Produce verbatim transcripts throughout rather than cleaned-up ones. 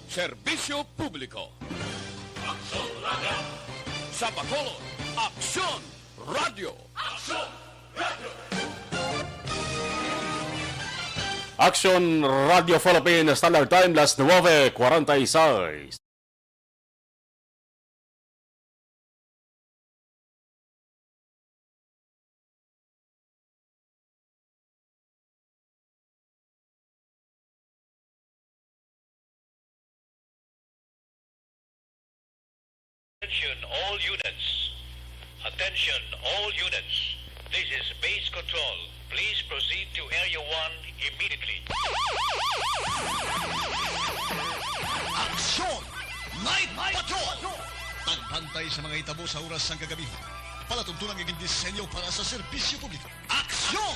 Serbisyo publiko. Aksyon Radio. Sa Bacolod, Aksyon Radio. Aksyon Radio. Aksyon Radio Philippines, Standard Time, las nuebe cuarenta y seis. Attention all units. Attention all units. This is base control. Please proceed to Area one immediately. Aksyon! Night Patrol! Tagbantay sa mga hitabo sa oras sang kagabi. Palatuntunan nga gindisenyo para sa serbisyo publiko. Aksyon!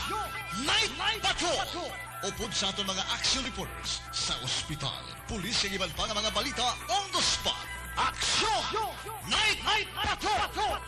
Night Patrol! Upod sa aton mga action reporters sa ospital, pulis, kag iban pa nga mga balita on the spot. Aksyon! Night Patrol!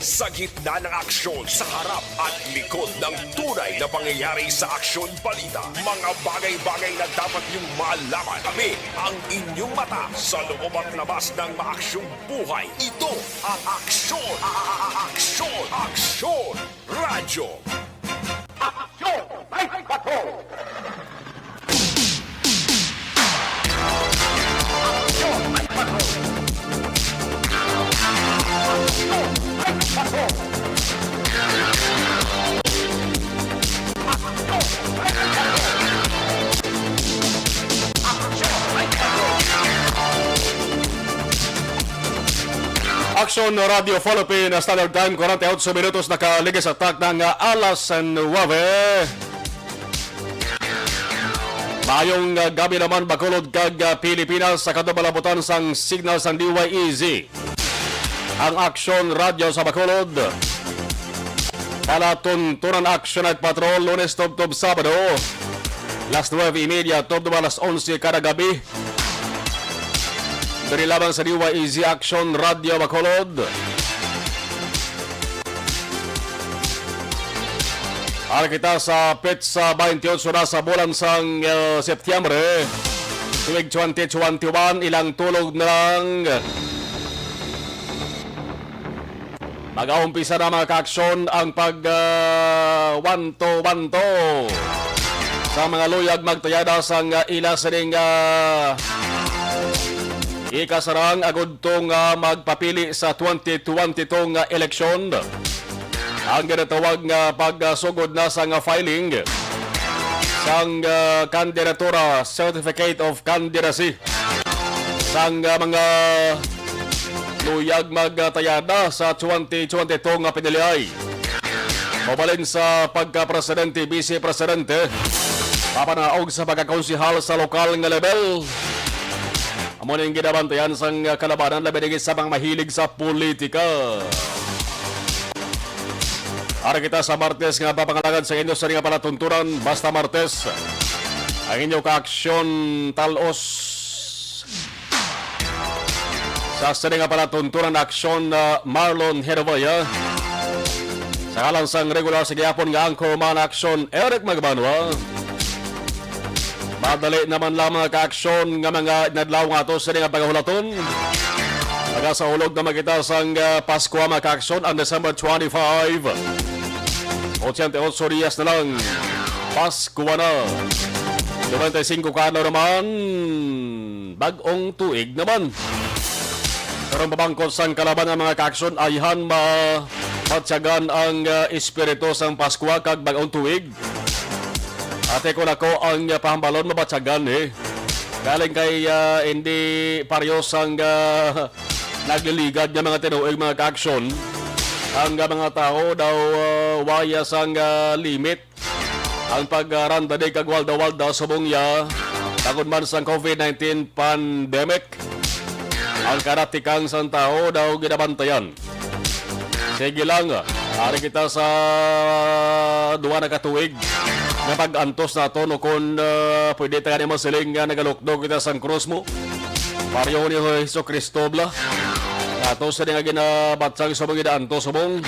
Sa gitna ng aksyon, sa harap at likod ng tunay na pangyayari sa aksyon balita, mga bagay-bagay na dapat niyong malaman. Kami ang inyong mata sa loob at labas ng maaksyong buhay. Ito ang aksyon, a- a- a- aksyon, aksyon, radyo. Aksyon! May bato! Aksyon Radio Philippine Standard Time, forty-eight minutos nakaligis sa takna nga alas nuebe. Maayong, ah, gabi naman, Bacolod kag, ah, Pilipinas, sa kadumalabutan sang signal sang D Y E Z. Ang Aksyon Radyo sa Bacolod. Palatuntunan Aksyon Night Patrol, Lunes tubtob Sabado. Las nuebe y media tubtob alas onse kada gabi. Diri lamang sa D Y E Z Aksyon Radyo Bacolod. Ari kita sa petsa twenty-eight na sa bulan sang, eh, Setyembre, tuig twenty twenty-one, ilang tulog na lang. Mag-aumpisa na, mga kaaksyon, ang pag, ah, wanto-wanto sa mga luyag magtayada sang, ah, ila sining, ah, ikasarang agud to nga magpapili sa twenty twenty-two nga eleksyon. Ang ginatawag nga pagsugod na sang filing sang, ah, kandidatura, certificate of candidacy sang, ah, mga luyag magtayada sa twenty twenty-two nga piniliay. Mabalin sa pagka-presidente, vice-presidente, papanaog sa pagkakonsehal sa lokal nga level. Amo ning ginabantayan sang kalabanan, labi na gid sa mga mahilig sa politika. Ari kita sa Martes nga papangalagad sa inyo sa nga palatuntunan, basta Martes. Ang inyo kaaksyon, talos sa sini nga palatuntunan, aksyon, ah, Marlon Herevaya. Sa ngalan sang regular sa gihapon nga anchorman, aksyon, Eric Magbanwa. Madali naman lang, mga kaaksyon, nga mga inadlaw nga ato sini nga pagahulaton. Nagasaulog naman kita sang, ah, Paskwa, mga kaaksyon, ang December twenty-five. Ochenta y ocho dias na lang. Paskwa na. Noventa y cinco ka adlaw naman. Bag-ong tuig naman. Pero mabangkot sang kalaban nga mga kaaksyon, ayhan mabatyagan ang, ah, espiritu sang Paskwa kag Bag-ong Tuig. Ate, kung ako ang, ah, pahambalon, mabatyagan, eh. Galing kay, ah, hindi pareho sang, ah, nagliligad nga mga tinuig, mga kaaksyon. Ang, ah, mga tawo daw, ah, waya sang, ah, limit ang pag-, ah, randani kag walda-walda subong ya tungod man sang COVID nineteen pandemic. Ang karatikang sang tawo daw ginabantayan. Sige lang, ari kita sa duha na ka tuig nga pag-antos naton, o kon, ah, pwede ta gani masiling nga nagalukdo kita sang krus mo. Pareho ni Jesu-Cristo bala. Ato sa nga ginabatsag sa mga gidaantos subong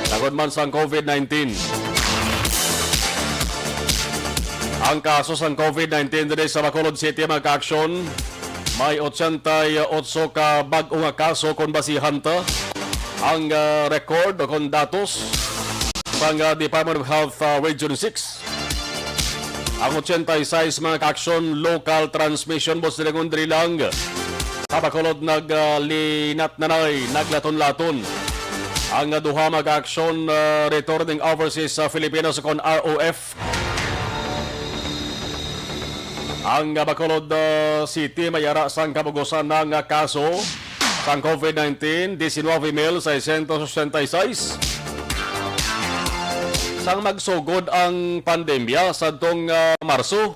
tungod man sang COVID nineteen. Ang kaso sang COVID nineteen diri sa Bacolod City, mga ka-aksyon, may ochenta y ocho ka bag-o nga kaso kon basihan ta ang, ah, record o kon datos sang, ah, Department of Health, ah, Region six. Ang ochenta y seis, mga ka-aksyon, local transmission, buot silingon, diri lang sa Bacolod naglinat-nanay, naglaton-laton ang duha, mga ka-aksyon, ah, returning overseas sa Filipinas, kon R O F. Ang, ah, Bacolod, ah, City may ara sang kabugusan na nga kaso sang COVID nineteen, diecinueve mil seiscientos ochenta y seis. Sang magsugod ang pandemya sadtong, ah, Marso,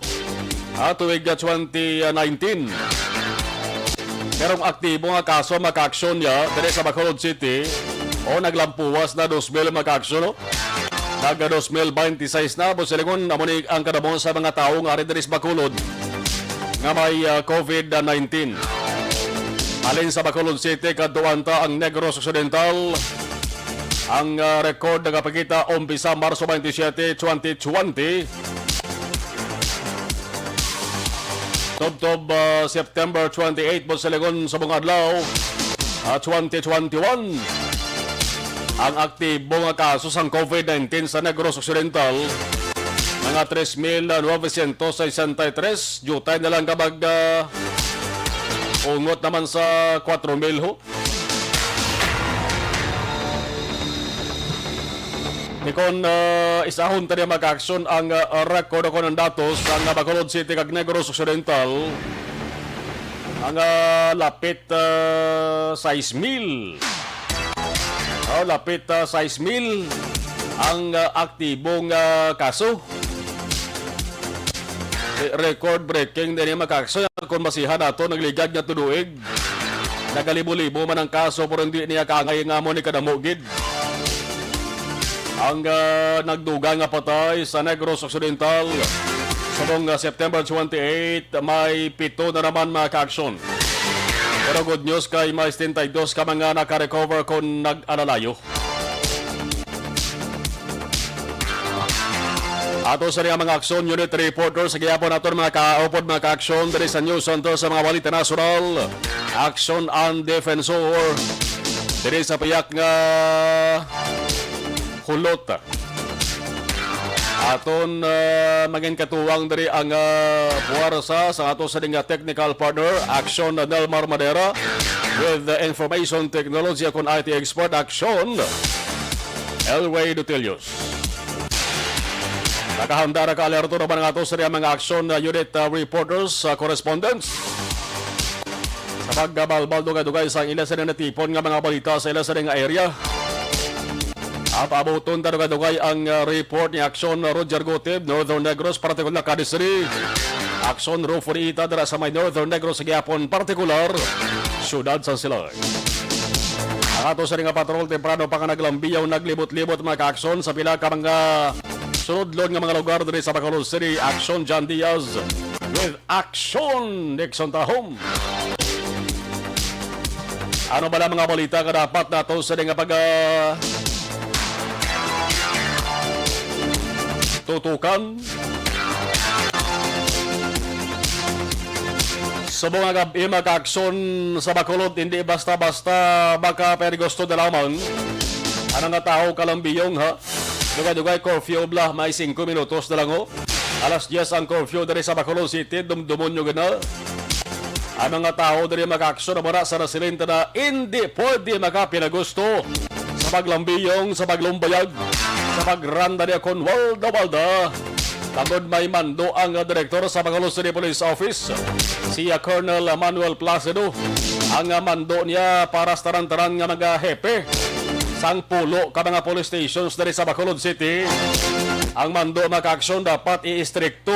ah, tuig, ah, twenty nineteen. Pero ang aktibo nga kaso, mga ka-aksyon, ya diri sa Bacolod City, o naglampuwas na dos mil, mga ka-aksyon, no? Nag dos mil bente seis na, buot silingon, amo ni ang kadamo sa mga tawo nga ari diri sa Bacolod nga may, ah, COVID nineteen. Halin sa Bacolod City, kadtuan ta ang Negros Occidental. Ang, ah, record nagapakita umpisa Marso twenty-seven, twenty twenty. Tubtob, ah, September twenty-eight, buot silingon, subong adlaw, ah, twenty twenty-one. Ang aktibo nga kaso sang COVID nineteen sa Negros Occidental, mga tres mil novecientos sesenta y tres. Diutay na lang ka mag, ah, ungot naman sa kwatro mil, ho. Ni kon, ah, isahon ta niya, mga ka-aksyon, ang, ah, record o kon ang datos sang, ah, Bacolod City kag Negros Occidental, ang, ah, lapit, ah, sais mil. Oh, lapit, ah, sais mil ang, ah, aktibong, ah, kaso. Re-, record breaking din yung, mga ka-aksyon, kung basihan nato nagligad nga tuig. Nagalibo-libo man ang kaso, pero hindi niya kaangay nga amo ni kadamo gid ang, ah, nagdugang nga patay sa Negros Occidental. Subong, ah, September twenty-eight, may pito na naman, mga ka-aksyon. Pero good news kay may setenta y dos ka mga naka-recover kung nag-alalayo. Ato sa mga aksyon, unit reporters, sa gihapon naton mga kaupod, mga ka-aksyon diri sa News Center sa mga balita nasyonal. Aksyon ang defensor diri sa piyak nga hulot. Aton, ah, magin katuwang diri ang, ah, puwersa sa ato sa nga technical partner, Aksyon Nelmar Madera, with the information technology akon I T expert, Aksyon Elway Dutilius. Nakahanda na ka alerto naman ang ato sa mga aksyon na unit, ah, reporters, ah, correspondents. Sa pagkabalbal dugay-dugay sa ila sa natipon nga mga balita sa ila sa nga area. Ang paabuton ta dugay-dugay ang, ah, report ni Aksyon Roger Gutib, Northern Negros, partikular Cadiz City. Aksyon Rufo Ita dira sa may Northern Negros sa gihapon, partikular, Siyudad San Silay. Ang ato sa nga patrol, temprano pa nga naglambiyaw, naglibot-libot mga kaaksyon sa pila ka mga sulodlon nga mga lugar diri sa Bacolod City. Aksyon John Diaz with Aksyon Nixon Tahom. Ano ba na mga balita nga dapat nato sa nga pag, ah, tutukan? Subong nga gab-i, mga kaaksyon sa Bacolod, hindi basta-basta makapirigusto na lamang ang mga tawo kalambiyong, ha? Dugay-dugay curfew bala, may singko minutos na lang, ho. Alas diyes ang curfew diri sa Bacolod City, dumdumon nyo gina. Ang mga tawo diri, mga kaaksyon, amo na sa nasiling ta na hindi pwede makapinagusto sa paglambiyong, sa paglumbayag, sa pagranda niya kon walda-walda. Tangod may mando ang direktor sa Bacolod City Police Office, si Colonel Manuel Placido. Ang mando niya para sa tanan-tanan nga mga hepe. sang pulo ka mga police stations diri sa Bacolod City. Ang mando, mga kaaksyon, dapat i-istrikto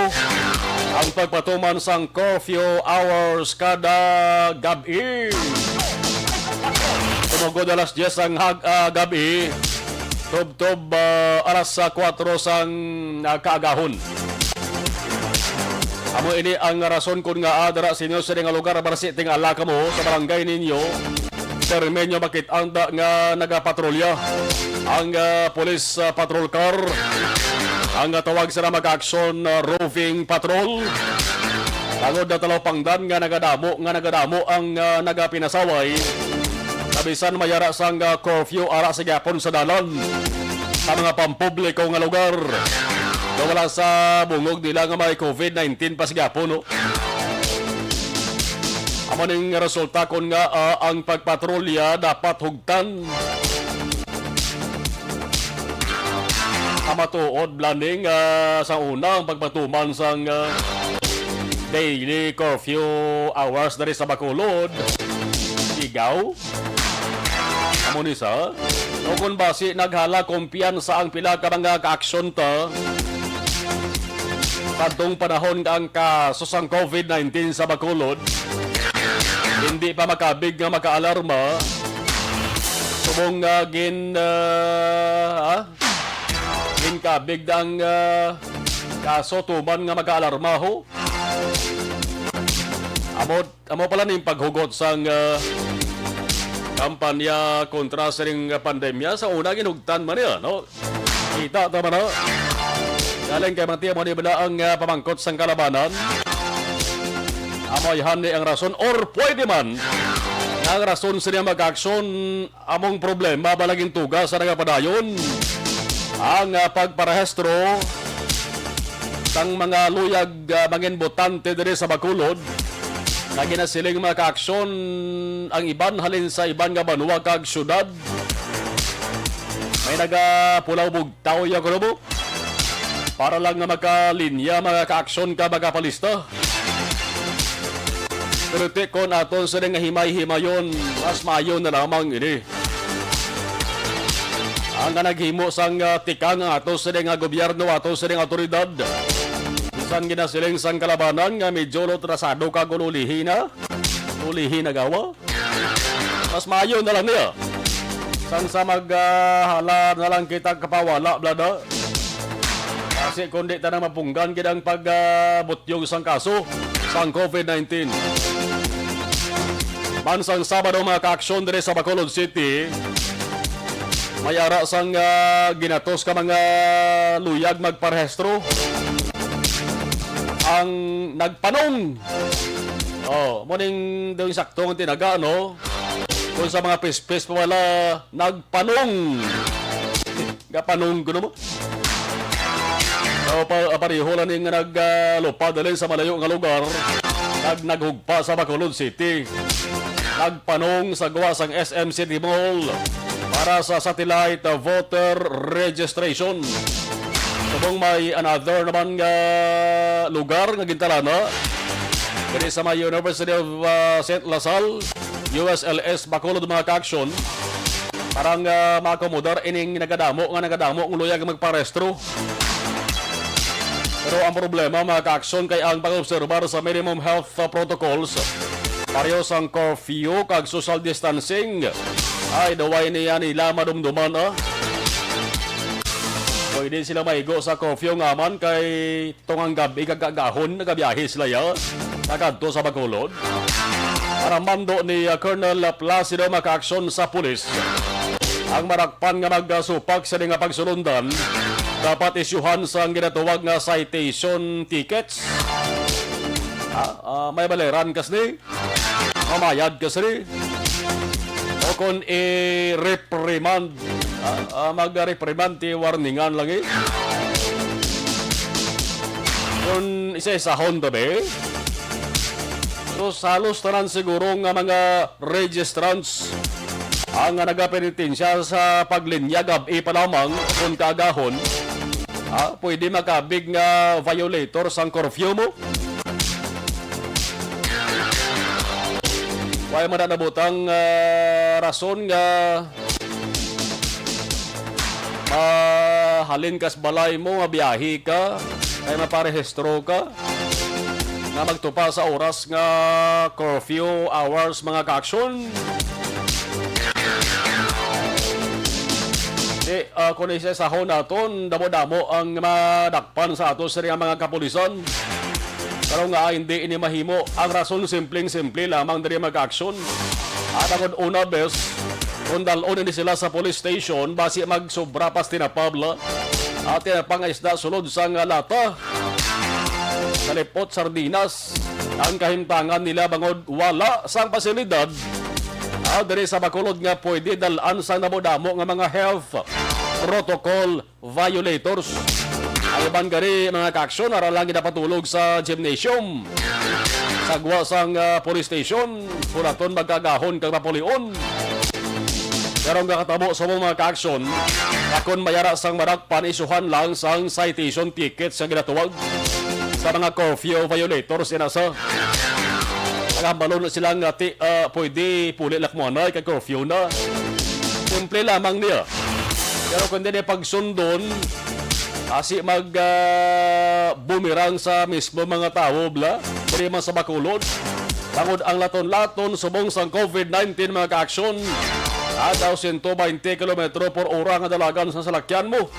ang pagpatuman sang curfew hours kada gab-i. Tumugod alas diyes sang hag-, ah, gab-i, tubtob, ah, alas, ah, kuwatro sang, ah, kaagahon. Amo ini ang rason kon ngaa dira sa inyo sini nga lugar, basi tingala kamo sa barangay ninyo, pirme nyo makit-an da nga nagapatrolya ang, ah, police, ah, patrol car. Ang, ah, tawag sila, mga kaaksyon, ah, roving patrol. Tangod na talupangdan nga nagadamo, nga nagadamo ang, ah, nagapinasaway. Sa bisan may ara sang, ah, curfew, ara sa gyapon sa dalan sa mga pampubliko nga lugar. Nga wala sa bungog nila nga may covid nineteen pa sa gyapon, no? Amo ning resulta kon nga, ah, ang pagpatrolya dapat hugtan. Ang matuod, bala ni nga sa una ang pagpatuman sang, ah, daily curfew hours diri sa Bacolod. Sigaw. Amo ni sa, o kon basi naghala kumpiyansa ang pila ka mga kaaksyon ta kadtong panahon nga ang kaso sang covid nineteen sa Bacolod hindi pa makabig nga makaalarma, subong nga gin, ah, ah, ginkabig ang, ah, kaso tuman nga makaalarma, ho. Amo Amo pala ning paghugot sang, ah, kampanya kontra sining pandemya. Sa una, ginhugtan man niya, no? Kita ta man, no? Galing kay Mati, amo ni bala ang, ah, pamangkot sang kalabanan. Amo, yan ni ang rason, or pwede man, ang rason sila mag-aksyon. Among problema, bala gintuga sa nagapadayon ang, ah, pagparehistro sang mga luyag, ah, mangin botante diri sa Bacolod, nga ginasiling mga kaaksyon ang iban halin sa iban nga banwa kag syudad. May nagapulaw bugtaw ya kuno mo para lang nga makalinya mga kaaksyon ka magapalista. Pero ti kon aton sila nga himay-himayon, mas maayo na lamang ini. Ang nga naghimo sang, ah, tikang ang ato sila nga gobyerno, ato sila nga awtoridad. Bisan ginasiling sang kalabanan nga medyo retrasado ka, gululihi na. Ulihi na gawa. Mas maayo na lang niya. Sang sa mag, ah, hala na lang kita kapawala, blada. Kasi kundi ta nang mapunggan gid ang pag, ah, butyog sang kaso sang covid nineteen. Man sang Sabado, mga kaaksyon diri sa Bacolod City, may ara sang, ah, ginatos ka mga luyag magparehistro ang nagpanong. Oh, mo ning daw sakto ang tinaga, no? Kung sa mga pispis pa wala, nagpanong. Gapanong ko naman. So, pa, pareho lang ning nag, ah, lupad dali sa malayo nga lugar, nag, naghugpa sa Bacolod City. Nagpanong sa gawa sang S M City Mall para sa satellite voter registration. Subong may another naman nga lugar nga gintalana diri sa may University of, ah, Saint La Salle, U S L S, Bacolod, mga kaaksyon, para nga maakomodar ining nagadamo nga nagadamo ang luyag magparehistro. Pero ang problema, mga kaaksyon, kay ang pag-obserbar sa minimum health, ah, protocols, pareho sang curfew kag social distancing, ay, daw ay niya nila madumduman, ah. Pwede sila maigo sa curfew nga man kay tungang gab-i kag kaagahon nagabiyahe sila ya, nakadto sa Bacolod. Para mando ni, ah, Colonel Placido, mga kaaksyon sa pulis, ang marakpan nga magsupak sa nga pagsulundan, dapat isyuhan sang ginatawag nga citation tickets. Ah, ah, may baleran kas ni? Mamayad ka sini. O kon i-reprimand. Ah, ah, mag-reprimand, ti warningan lang eh. Kung isa-isahon to, be. So, halos tanan siguro nga mga registrants ang nagapenitensya sa paglinya gab-i pa lamang kung kaagahon, ah, pwede makabig nga violator sang curfew mo. Wala man na nabutang, ah, rason nga halin kas balay mo nga biyahe ka, kay maparehistro ka, nga magtupa sa oras nga curfew hours, mga kaaksyon. Di, ah, kung isa-isahon naton, damo-damo ang madakpan sa ato sini nga mga kapulisan. Pero nga hindi ini mahimo. Ang rason, simpleng-simple lamang diri, mga kaaksyon. At ang una, bes, kung dalon ini sila sa police station, basi magsobra pa sa tinapabla at tinapang isda sulod sang lata, salipot, sardinas. Ang kahimtangan nila bangod wala sang pasilidad, ah, diri sa Bacolod nga pwede dal-an sang damo-damo nga mga health protocol violators. Ang iban gani, mga kaaksyon, ara lang ginapatulog sa gymnasium, sa gwa sang, ah, police station, kung aton magkagahon kag mapulion. Pero ang nakatabo sa mga kaaksyon, akon mayara sang madakpan, isuhan lang sang citation tickets nga ginatuwag sa mga curfew violators. Ina sa nagahambalon na sila nga ti, ah, pwede puli lang mo anay kay curfew na. Simple lamang niya. Pero kung di na pagsundon, asi mag, ah, bumirang sa mismo mga tawo, bla, diri man sa Bacolod. Tungod ang laton-laton subong sang covid nineteen, mga kaaksyon, ataw sento baynte kilometro por ora nga dalagan sa salakyan mo.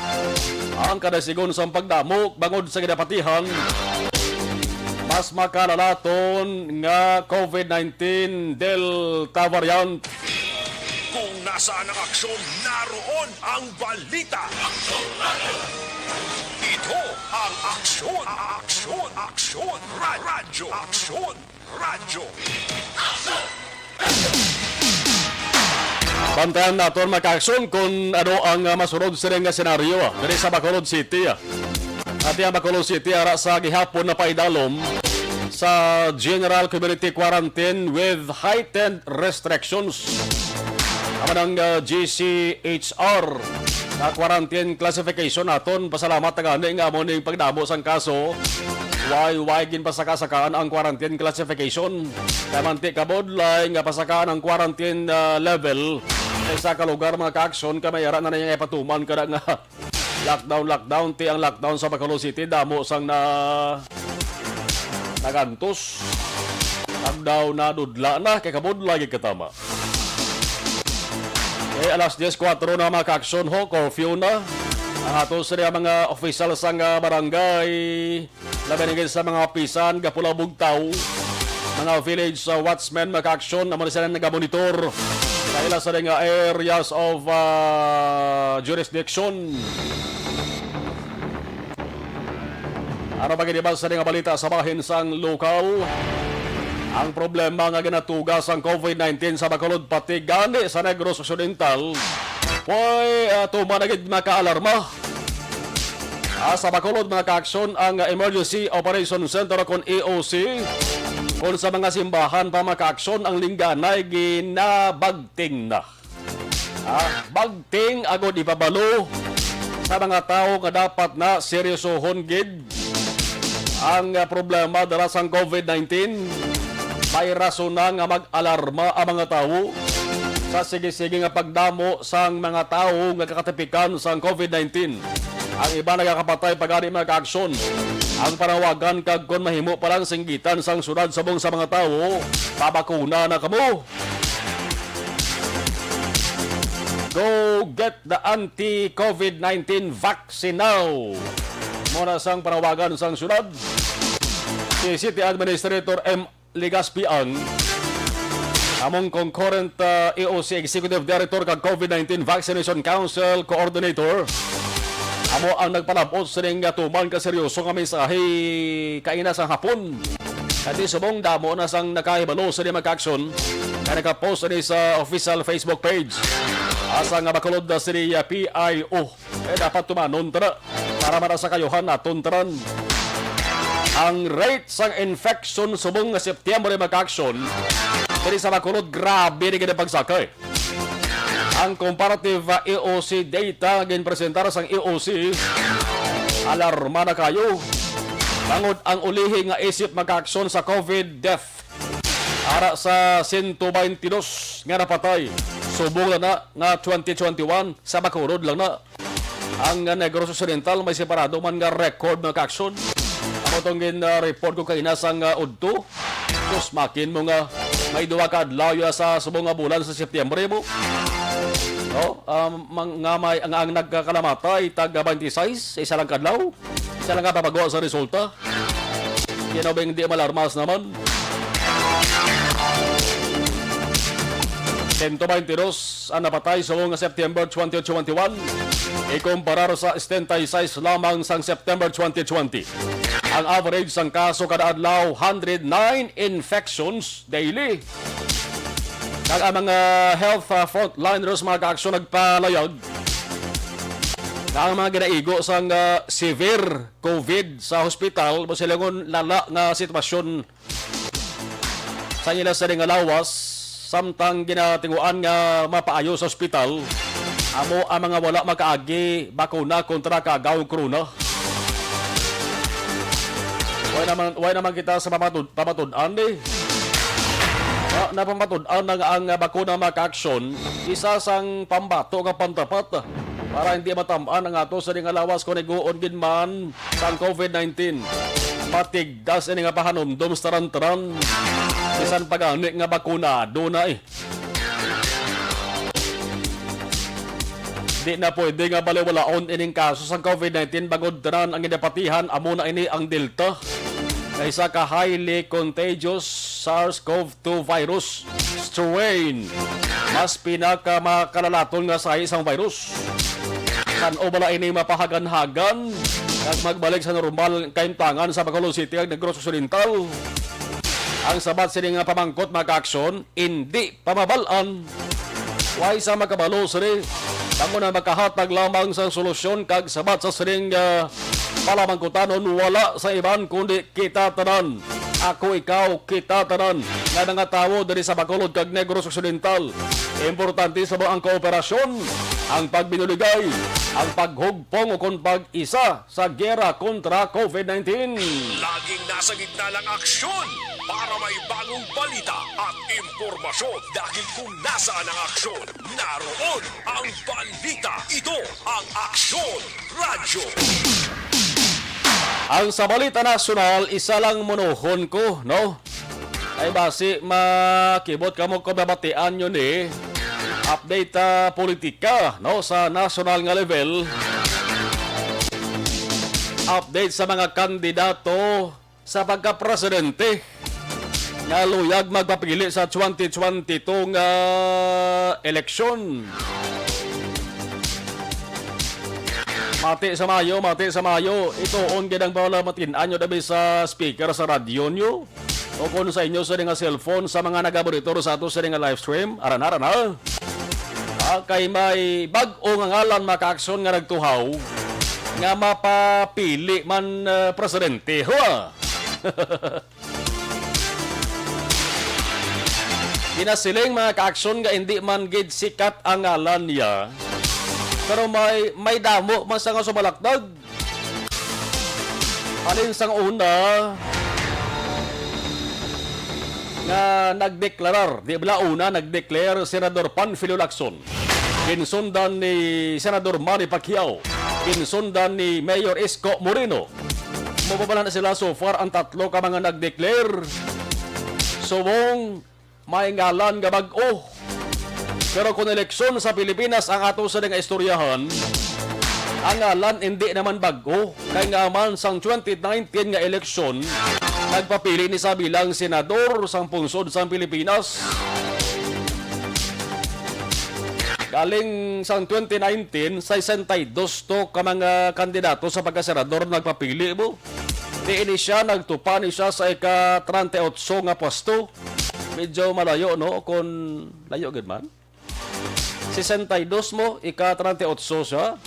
Ang kada sigon sang pagdamo bangod sa ginapatihan, mas makalalaton nga covid nineteen Delta variant. Kung nasaan ang aksyon, naroon ang balita. Ito ang Aksyon, Aksyon, Aksyon, Radyo, Aksyon, Radyo. Bantayan naton, mga kaaksyon, kung ano ang, ah, masunod sini nga senaryo, ah, diri sa Bacolod City, ah. Ati ang Bacolod City ara sa gihapon na paidalom sa general community quarantine with heightened restrictions. Amo nang, ah, G C H R nga quarantine classification naton. Pasalamat na gani nga amo ning pagdamo sang kaso. Way, way ginpasaka-sakaan ang quarantine classification. Kay manti kabudlay nga pasakaan ang quarantine, ah, level sa isa ka lugar, mga kaaksyon, kay may ara na niya ipatuman kada nga lockdown, lockdown, ti ang lockdown sa Bacolod City, damo sang na nagantos. Lockdown na dudla na, kay kabudlay gid katama. Eh, alas diez kuwatro na, mga kaaksyon, ho, curfew na. Ang ato sila mga opisyal sang, ah, barangay, labi na gid sa mga pisan, gapula bugtaw, mga village, ah, watchmen, mga kaaksyon, amo na sila nagamonitor sa ila sa nga areas of, ah, jurisdiction. Ano pa gid ba sa nga balita sa bahin sang lukaw? Ang problema nga ginatuga sang covid nineteen sa Bacolod, pati gani sa Negros Occidental, way, ah, tuman na gid makaalarma. Ah, sa Bacolod, mga kaaksyon, ang Emergency Operation Center kon E O C, kon sa mga simbahan pa, mga kaaksyon, ang lingganay ginabagting na. Ah, bagting agod ipabalo sa mga tawo nga dapat na seryosohon gid ang, ah, problema dala sang covid nineteen. May rason na nga mag-alarma ang mga tawo sa sige-sige nga pagdamo sang mga tawo nga kakatipikan sang covid nineteen. Ang iba nagakapatay pa gani, mga kaaksyon. Ang panawagan kag kon mahimo pa lang singgitan sang syudad subong sa mga tawo, pabakuna na kamo. Go get the anti-covid nineteen vaccine now. Muna sang panawagan sang syudad. Si City Administrator M Legaspi ang among concurrent, ah, E O C Executive Director kag covid nineteen Vaccination Council Coordinator. Amo ang nagpalab-ot sining nga tuman ka seryoso nga mensahe kaina sa hapon. Kati subong damo na sang nakahibalo sini, mga kaaksyon, nga nakapost ini sa official Facebook page. Asa nga makulod na sini, ah, P I O. Eh, dapat tumanon ta na para mara sa kayuhan naton tanan. Ang rate sang infection subong nga September, mga kaaksyon, diri sa Bacolod, grabe ni gid ang pagsakay. Ang comparative, ah, E O C data nga ginpresentar sang E O C, alarma na kayo. Bangod ang ulihi nga isip, mga kaaksyon, sa covid death, ara sa sento baynte dos nga napatay, subong na na nga twenty twenty-one sa Bacolod lang na. Ang, ah, Negros Occidental may separado man nga record, mga kaaksyon. Amo tong gin, ah, report ko kaina sang, ah, udto. Sus, makin mo nga may duha ka adlaw ya sa subong nga bulan sa Setyembre mo. No? Um, mang-, nga may, ang, ang nagkakalamatay, tag twenty-six, isa lang kadlaw. Isa lang ka pabagwa sa resulta. Kinubing di malarmas naman. Sento baynte dos ang napatay subong nga September twenty twenty-one. Ikumparar sa setenta y seis lamang sang September twenty twenty. Ang average sang kaso kada adlaw, hundred nine infections daily. Kag ang mga health, ah, frontliners, mga kaaksyon, nagpalayag na ang mga ginaigo sang, ah, severe COVID sa hospital, mo sila ngon lala nga sitwasyon sa ila sa nga lawas, samtang ginatinguan nga mapaayo sa ospital, amo ang mga wala makaagi bakuna kontra kagaw corona. Way naman, way naman kita sa pamatud-, pamatud-an, eh. Ah, napamatud-an na nga ang bakuna, mga kaaksyon, isa sang pambato nga pantapat para hindi matam-an ang ato sa nga lawas kon iguon gid man sang COVID nineteen. Matigdas ini nga pahanumdom sa tanan-tanan. Bisan pa gani nga bakunado na, eh. Di na pwede nga baliwalaon ining kaso sang COVID nineteen bangod tanan ang ginapatihan amo na ini ang Delta, nga isa ka highly contagious SARS-CoV two virus strain. Mas pinakamakalalaton nga sahi sang virus. San-o bala ini mapahaganhagan kag magbalik sa normal kahimtangan sa Bacolod City kag Negros Occidental? Ang sabat sini nga pamangkot, mga kaaksyon, indi pa mabal-an. Way sa makabalo sini. Kamo na makahatag lamang sang solusyon kag sabat sa sining, ah, palamangkutanon wala sa iban kundi kita tanan. Ako, ikaw, kita tanan nga mga tawo diri sa Bacolod kag Negros Occidental. Importante sa ang kooperasyon, ang pagbinuligay, ang paghugpong ukon pag-isa sa giyera kontra COVID nineteen. Laging nasa gitna ng aksyon para may bagong balita at impormasyon. Dahil kung nasaan ang aksyon, naroon ang balita. Ito ang Aksyon Radyo. Ang sa balita nasyonal, isa lang munuhon ko, no? Ay basi makibot kamo kung mabatian nyo ni update, ah, politika, no, sa nasyonal nga level. Update sa mga kandidato sa pagkapresidente nga luyag magpapili sa twenty twenty-two nga eleksyon. Mati sa mayo, mati sa mayo. Ituon gid ang bala matin-an nyo dabi sa speaker sa radyo nyo. O kung sa inyo sa nga cellphone, sa mga nagamonitor sa ato sa nga live stream, aran, aran, ha? Ah, kay may bag-o nga ngalan, mga kaaksyon, nga nagtuhaw nga mapapili man, ah, presidente. Hua! Ginasiling, mga kaaksyon, nga hindi man gid sikat ang ngalan niya, pero may, may damo man sa nga sumalakdag. Halin sang una nga nagdeklarar, di bala una nagdeclare Senador Panfilo Lacson, ginsundan ni Senador Manny Pacquiao, ginsundan ni Mayor Isko Moreno. Mao pa bala na sila so far ang tatlo ka mga nagdeclare. Subong may ngalan nga bag-o. Pero kung eleksyon sa Pilipinas ang ato sa nga istoryahan, ang ngalan hindi naman bag-o. Kay nga man sang twenty nineteen nga eleksyon, nagpapili ni sa bilang senador sang pungsod sang Pilipinas. Galing sang twenty nineteen, sesenta y dos to ka mga kandidato sa pagkasenador nagpapili mo. Diin ni siya, nagtupa ni siya sa ika treinta y ocho nga pwesto. Medyo malayo, no? Kung layo gid man. Sesenta y dos mo, ika treinta y ocho siya.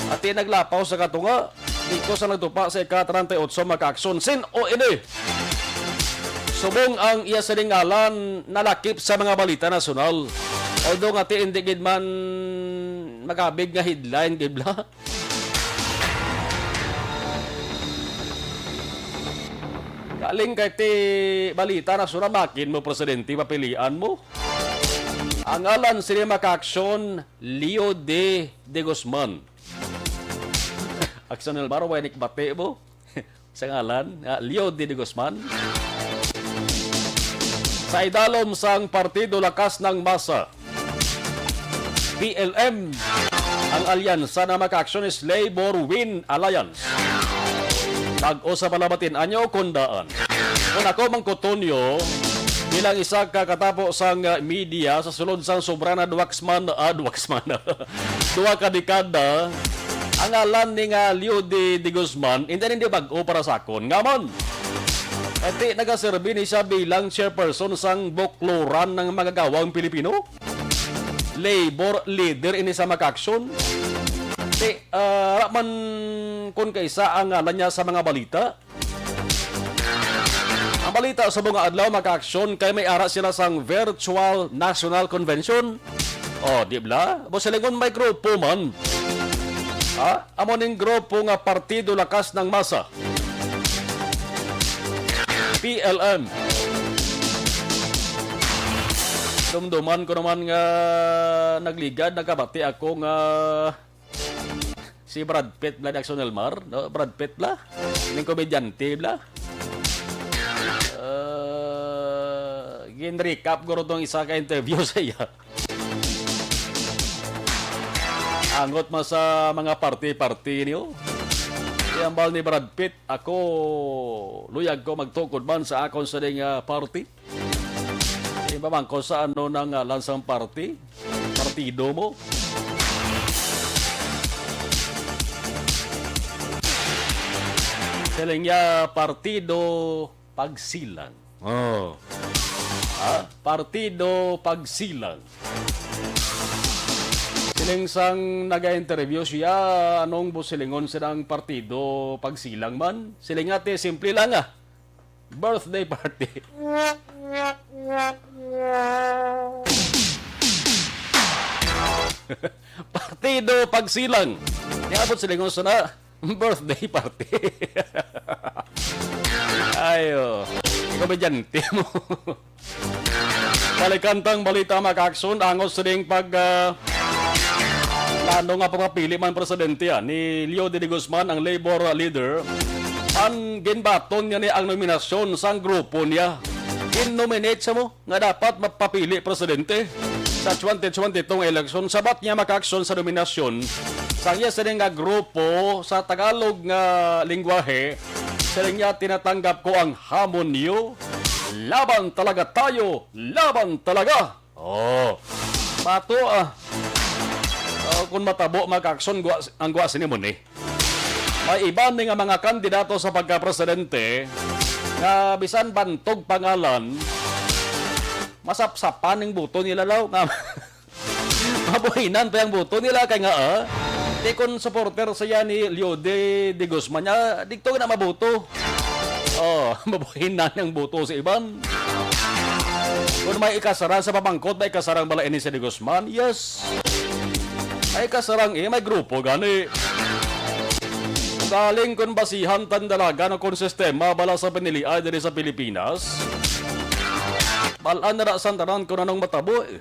Ati naglapaw sa katunga. Dito sa nagtupa sa ika treinta y ocho, mga kaaksyon. Sin-o ini? Subong ang iya sining ngalan nalakip sa mga balita nasyonal. Although nga ti hindi gid man magabig nga headline gid bala. Galing kay ti balita na sura makin mo presidente papilian mo. Ang ngalan sini, mga kaaksyon, Leo D. De Guzman. Aksyon Elmar, way nagbati mo sa ngalan nga Leo D. De Guzman. Sa idalom sang Partido Lakas ng Masa, P L M, ang alyansa na makaaksyon is Labor Win Alliance. Bag-o sa palabatin anyo kung daan. Kung ako, Mang Cotonio, bilang isa ka katapo sang, ah, media sa sulod sang sobra na duwaksman, ah, duwaksman, duwa ka dekada, ang ngalan ni nga Leo de, de Guzman, hindi, hindi bag-o para sa akon. Nga man, ati nagaserbi ni siya bilang chairperson sang Bukloran ng Magagawang Pilipino, labor leader ini sa makaaksyon. Ti, ah, ra man kun kaisa ang ngalan niya sa mga balita. Ang balita sa mga adlaw, makaaksyon, kay may ara sila sang virtual national convention. O, di bala? Abo silingon may grupo man. Ha? Amo ning grupo nga Partido Lakas ng Masa, P L M. Dumduman ko naman nga nagligad, nakabati ako nga si Brad Pitt bala ni Aksyon Elmar, no? Brad Pitt bala? Ning komedyante bala? Uh, gin-recap ko rin tong isa ka interview sa iya. Angot man sa mga party-party niyo. Iyambal ni Brad Pitt, ako, luyag ko magtukod man sa akon sa ding, ah, party. Di ba man ko sa ano nang, ah, lansang party? Partido mo? Siling niya, Partido Pagsilang. Oh. Ha? Partido Pagsilang. Siling sang naga-interview siya, anong busilingon silang Partido Pagsilang man? Siling nga, ti, simple lang, ah. Birthday party. Partido Pagsilang. Niabot silingon sa na, birthday party. Ayo. Komedyante mo. Balikantang balita, makaaksyon, angot sining pag, ah, plano nga pagpapili man presidente, ah, ni Leo de, de Guzman, ang Labor leader. Ang ginbaton niya ni ang nominasyon sang grupo niya. Gin-nominate sa mo nga dapat mapapili presidente sa twenty twenty-two nga eleksyon. Sabat niya, makaaksyon, sa nominasyon sang iya sining nga grupo sa Tagalog nga lingwahe, siling niya, tinatanggap ko ang hamon niyo. Laban talaga tayo! Laban talaga! Oh. Bato, ah. Oh, kung matabo, makaaksyon, gwa, ang gwa sini mo ni. May iban ni nga mga kandidato sa pagka-presidente nga bisan bantog pangalan, masapsapan ning buto nila, law, nga mabuhinan pa ang buto nila kay nga, ah, di kon supporter siya ni Leo de, de Guzman niya, dito na mabuto. Oh, mabuhinan ang buto sa iban. Kung may ikasarang sa pamangkot, may ikasarang bala ini si de Guzman? Yes. May ikasarang, eh, may grupo gani. Galing kung basihan tan dalagan o kung sistema bala sa pinilian diri sa Pilipinas, balaan na ra sang tanan kung anong matabo, eh.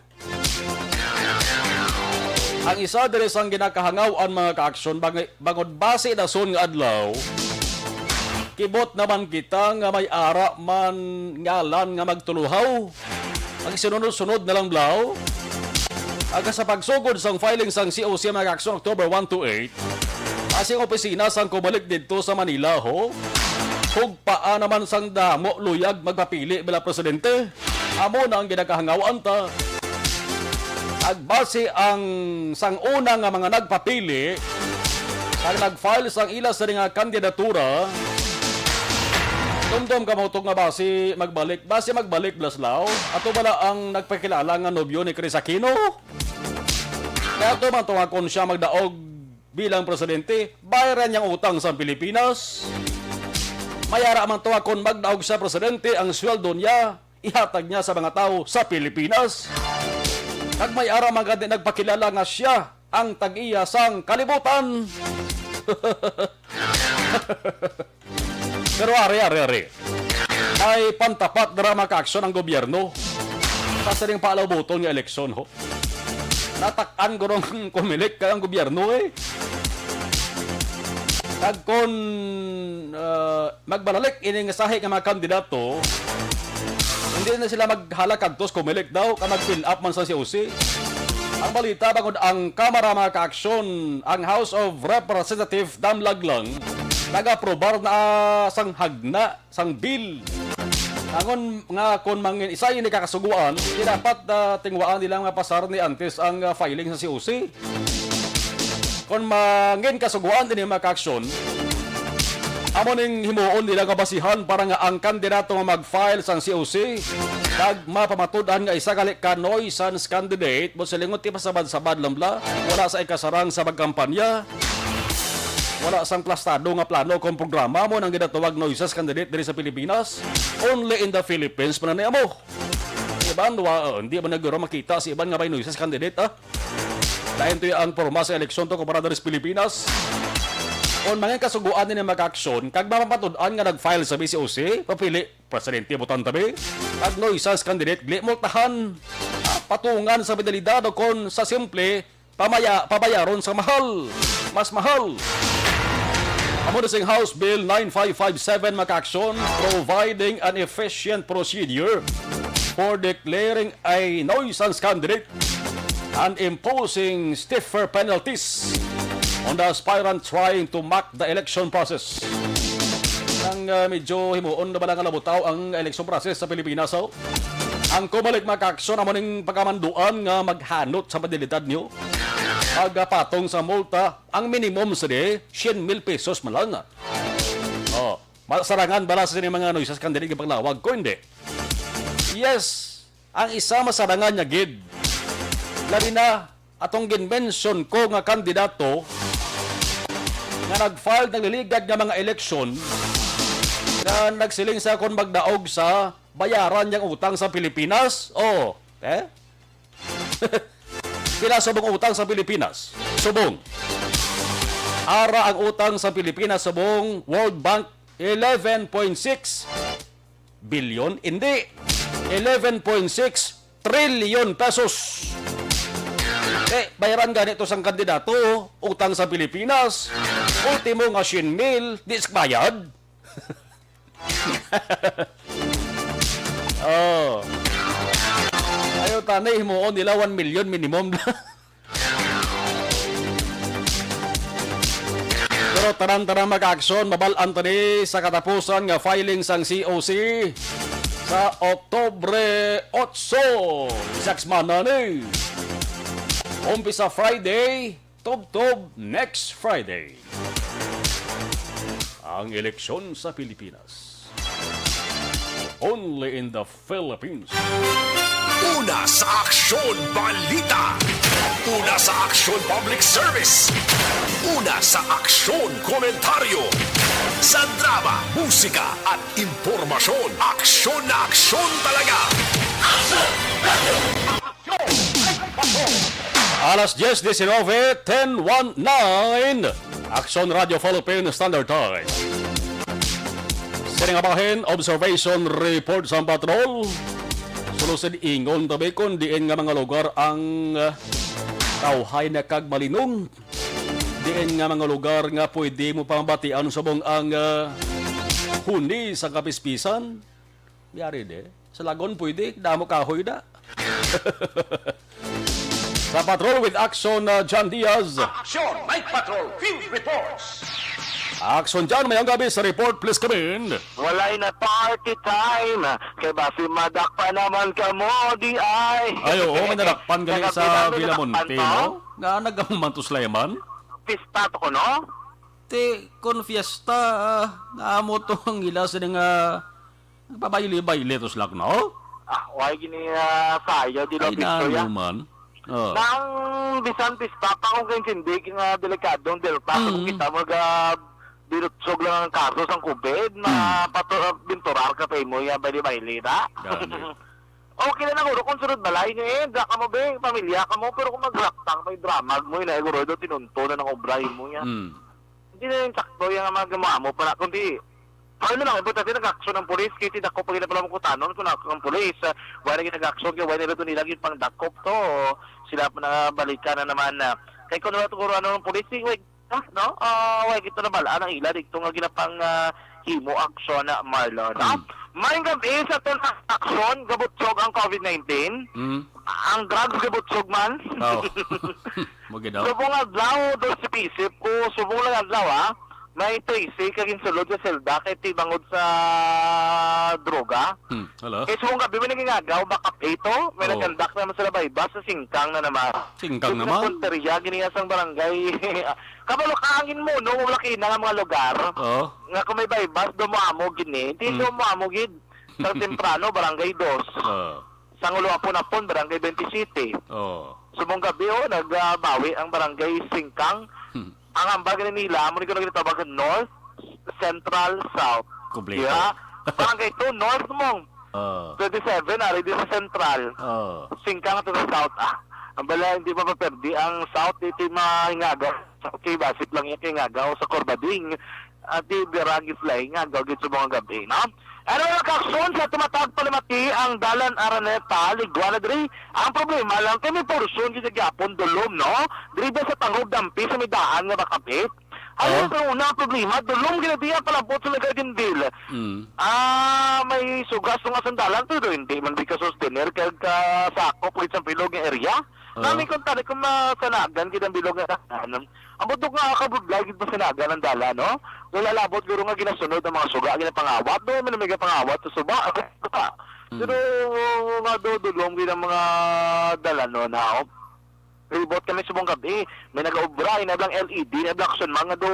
Ang isa diri sang ginakahangaw-an, mga kaaksyon, bang-, bangod basi dason nga adlaw, kibot naman kita nga may ara man ngalan nga magtuluhaw. Ang sunod-sunod na lang, blaw. Aga sa pagsugod sang filing sang C O C, mga kaaksyon, October one to eight, asing opisina sang Comelec didto sa Manila, ho. Hugpaa naman sang damo luyag magpapili bala presidente. Amo na ang ginakahangawan ta. Agbase ang sang una nga mga nagpapili, ang nag-file sang ila sa nga kandidatura, tumdom ka mo to nga basi magbalik, basi magbalik, blaslaw. Ato bala ang nagpakilala nga nobyo ni Chris Aquino? Kaya to man to nga kung siya magdaog bilang presidente, bayaran niyang utang sa Pilipinas. May ara man to nga kung magdaog siya presidente, ang sweldo niya ihatag niya sa mga tawo sa Pilipinas. Kag may ara man gani nagpakilala nga siya ang tag-iya sang kalibutan. Pero ari, ari, ari. May pantapat dira, mga kaaksyon, ang gobyerno sa sining paalaw buton nga eleksyon, ho. Natak-an ko rong Comelec kay ang gobyerno, eh. Kag kon, ah, magbalalik ini nga sahi nga mga kandidato, hindi na sila maghala kadto sa Comelec daw, kag mag-fill up man sa C O C. Ang balita, bangod ang Kamara, mga kaaksyon, ang House of Representative damlag lang, nag-aprobar na, ah, sang hagna, sang bill. Angon nga kon mangin isa ini kakasuguan, di dapat, ah, tingwaan nila nga pasar ni antes ang, ah, filing sa C O C. Kon mangin kasuguan ini, mga kaaksyon, amo ning himuon nila nga basihan para nga ang kandidato nga mag-file sang C O C kag mapamatud-an nga isa gali ka nuisance candidate, mo silingon ti pasabad-sabad lang bla, wala sa ikasarang sa pagkampanya, wala sang plastado nga plano kung programa, mo nang ginatawag nuisance candidate diri sa Pilipinas. Only in the Philippines man na amo. Iban, wa, hindi man naguro makita si iban nga may nuisance candidate, ah. Lain to ang porma sa eleksyon to kumpara diri sa Pilipinas. Kon mga kasuguan ni, mga kaaksyon, kag mapapatud-an nga nag-file sa B C O C, papili, presidente, butang tabi, kag nuisance candidate, gali multahan, ah, patungan sa penalidad o kon sa simple, pamaya-, pabayaron sa mahal, mas mahal. Amo na sing House Bill nine five five seven, mga kaaksyon, providing an efficient procedure for declaring a nuisance candidate and imposing stiffer penalties on the aspirant trying to mock the election process. Ang, ah, medyo himuon na bala nga nabutaw ang election process sa Pilipinas, oh. Ang Comelec, mga kaaksyon, amo ning pagkamanduan nga maghanot sa penalidad niyo. Pagpatong sa multa, ang minimum sa di, syen mil pesos man lang. Oh, masarangan bala sa sini mga nuisance candidate nga paglawag ko, hindi? Yes, ang isa masarangan niya gid. Labi na atong gin-mention ko nga kandidato nga nag-file, nagliligad nga mga eleksyon, nga nagsiling sa kon magdaog sa bayaran niyang utang sa Pilipinas. Oh, eh? Pila subong utang sa Pilipinas? Subong. Ara ang utang sa Pilipinas subong World Bank, eleven point six bilyon, hindi, eleven point six trillion pesos. Eh, bayaran gani to sang kandidato, utang sa Pilipinas, ultimo nga syen mil, di sa bayad. Oh. Ayaw tanay, himuon nila one million minimum. Pero tanan-tanan, mga kaaksyon, mabal-an ta ni sa katapusan nga filing sang C O C sa Oktubre otso. Isa ka semana ni. Umpisa Friday, tubtob next Friday. Ang eleksyon sa Pilipinas. Only in the Philippines. Una sa Aksyon Balita. Una sa Aksyon Public Service. Una sa Aksyon Komentaryo. Sa drama, musika, at impormasyon. Aksyon na aksyon talaga. Alas diez diecinueve, ten one nine. Aksyon Radio Philippine Standard Time. Sini nga bahin, observation report sa patrol. Sulusid ingon tabi kung diin nga mga lugar ang, ah, kauhay na kag malinong. Diin nga mga lugar nga pwede mo pamabatian subong ang, ah, huni sa kapispisan. Yari de. Sa Lagon pwede, damo kahoy na. Sa Patrol with Action, uh, John Diaz. Action, Night Patrol, Field Reports. Action, John, mayong gabi sa report, please come in. Walay na party time. Kay basi madakpan naman kamo, di ay. Ay, oo, may nadakpan gali sa Villamonte, no? Nga nagahuman to, Sulaiman? Pista to ko, no? Ti, kon fiesta, ah, nga amo to ang ila sa nga Nagpabayle-bayle to sila, no? Ah, why gini, ah, sayo, di Ay, lang picture nano ya? Man. Oh. Nang bisan pista pa kung kay hindi nga delikadong Delta, Mm. kung kita mo ga binutsog lang ang kaso sang COVID, Mm. mapato-, binturar ka pa imo ya, bayle-bayle na. Gani. Okay na lang, uro kung sunod balay niyo eh, da ka mo, be, pamilya ka mo, pero kung maglaktang pa yung drama mo, yun na, siguro, do, tinunto na ng obra mo ya. Mm. Hindi na yung sakto yung mga gamo-amo pa na, kundi, ano na lang, importante nag-action ang pulis, kaya tinako pa gina pala mong kutanon kung ako ang pulis. Ah, wala lagi nag-action, kaya wala nila doon nila yung pangdakop to. Sila pa na balikan na naman na. Kaya kung wala to, kung ano ang pulis, eh, wait, ah, no? Ah, way kita nabalaan ang ila dito nga ginapang, ah, himo aksyon na Marlon, no? Hmm. Maayong gabi sa aton aksyon, gabutsog ang covid nineteen. Hmm. Ang drugs gabutsog man. Oh. Mo gid, oh. Subong adlaw, dos isip ko, subong lang adlaw, ah. May trese ka ginsulod sa selda kay tibangod sa droga. Hmm, hello? Kay subong gabi may nagingagaw, back up ito. May Oh. nagkandak naman sila baybas sa singkang na naman. Singkang Yung naman? Punteriya, giniyas ang barangay. Kabalo ka, angin mo, no? Wala kayo na nga mga lugar. Oh. Nga kung may baybas, do mo amo gini. Hindi Hmm. do mo amo gid. Sa temprano, barangay dos. Oh. Sa ngulo apon-apon, barangay twenty-seven. Oh. Subong gabi, oh, nagbawi ang barangay Singkang. Hmm. Ang hambal gani nila, amo ni ko nagtawag North, Central, South. Kompleto. Diba? Barangay two, North mong. Oh. Twenty-seven, ari di sa Central. Oh. Singkang ato sa South. Ah, ang bala, hindi mapaperdi ang South, ito yung mahingaga. Okay, basip lang yung kingagaw sa Corbading. At di biragi flying nga gawgid sa mga gabi, no? Ano ang kakson sa tumatag palimati ang dalan Araneta, Liguana diri? Ang problema lang kay may portion gyud sa gyapon dulom, no? Diri ba sa Tangog Dampi sa may daan nga makapit? Ano Oh. sa una ang problema? Dulom gina diya palabot sa Nagardindil. Mm. Ah, may sugas nga sandalan, pero hindi man di ka sustener kag ka sako pwede sa bilog nga area. Oh. Nami kung tani kung masanagan gid ang bilog nga daan. Ang bundok nga kabudlay gid masanagan ang dala, no? Wala labot guro nga ginasunod ang mga suga, ginapangawat, do man may pangawat sa suba. Hmm. Pero madudulom gid ang mga dala, no, na, oh. Ribot kami subong gabi, may nagaobra, inablang L E D, inablang action man nga do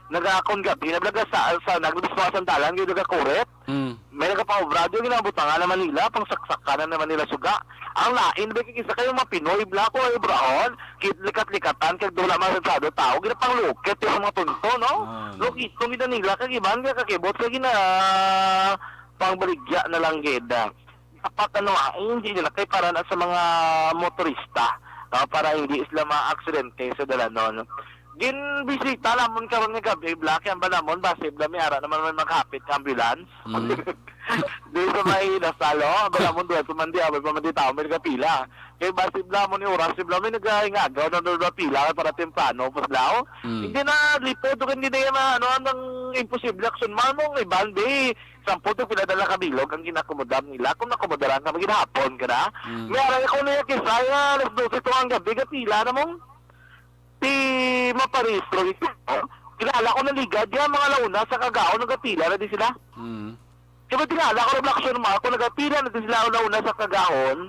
nagakon gabi, inablang sa, sa, nagdiswa sa dalan, gid nagakurit. Mm. May nagapaobra, di ginabutangan naman nila, pang saksakan na naman nila suga. Ang lain, ba, kisa kayo mga Pinoy, bla, ko ay obrahon, kit likat-likatan, kag dula man sa tao, ginapanglukit yung mga tunto, no? Ah, no. Lukitong gina nila, kag iban, kakakibot, kag gina, pangbaligya na lang, gid. Dapat, ano, ah, eh, hindi nila kay para na sa mga motorista, no? Para hindi sila ma-aksidente sa dalanon. Ginbisita namon karon nga gabi, Black, ang ba namon, basi bla may ara naman may maghapit nga ambulance. Mm. Di sa may Lasal, oh, ang ba namon, duha pa man di, abay pa man di tao, may nagapila. Kay basi bla mo ni oras, bla may nagahingagaw na doon pila para temprano, paslaw. Mm. Hindi na lipo, doon hindi na yan, ano, ang imposible action man mong iban, di, sampo to pila dala kabilog ang ginakomodar nila. Kung nakomodaran ka, maghapon ka na. Mm. May aral ko na yung kisay, ah, alas dose to ang gabi, gapila na mong ti maparehistro ito. Kilala ko na ligad, yung mga launa sa kagaon, nagapila na di sila. Mm. Kaya kilala ko na Black Swan Marco, nagapila na di sila launa sa kagaon.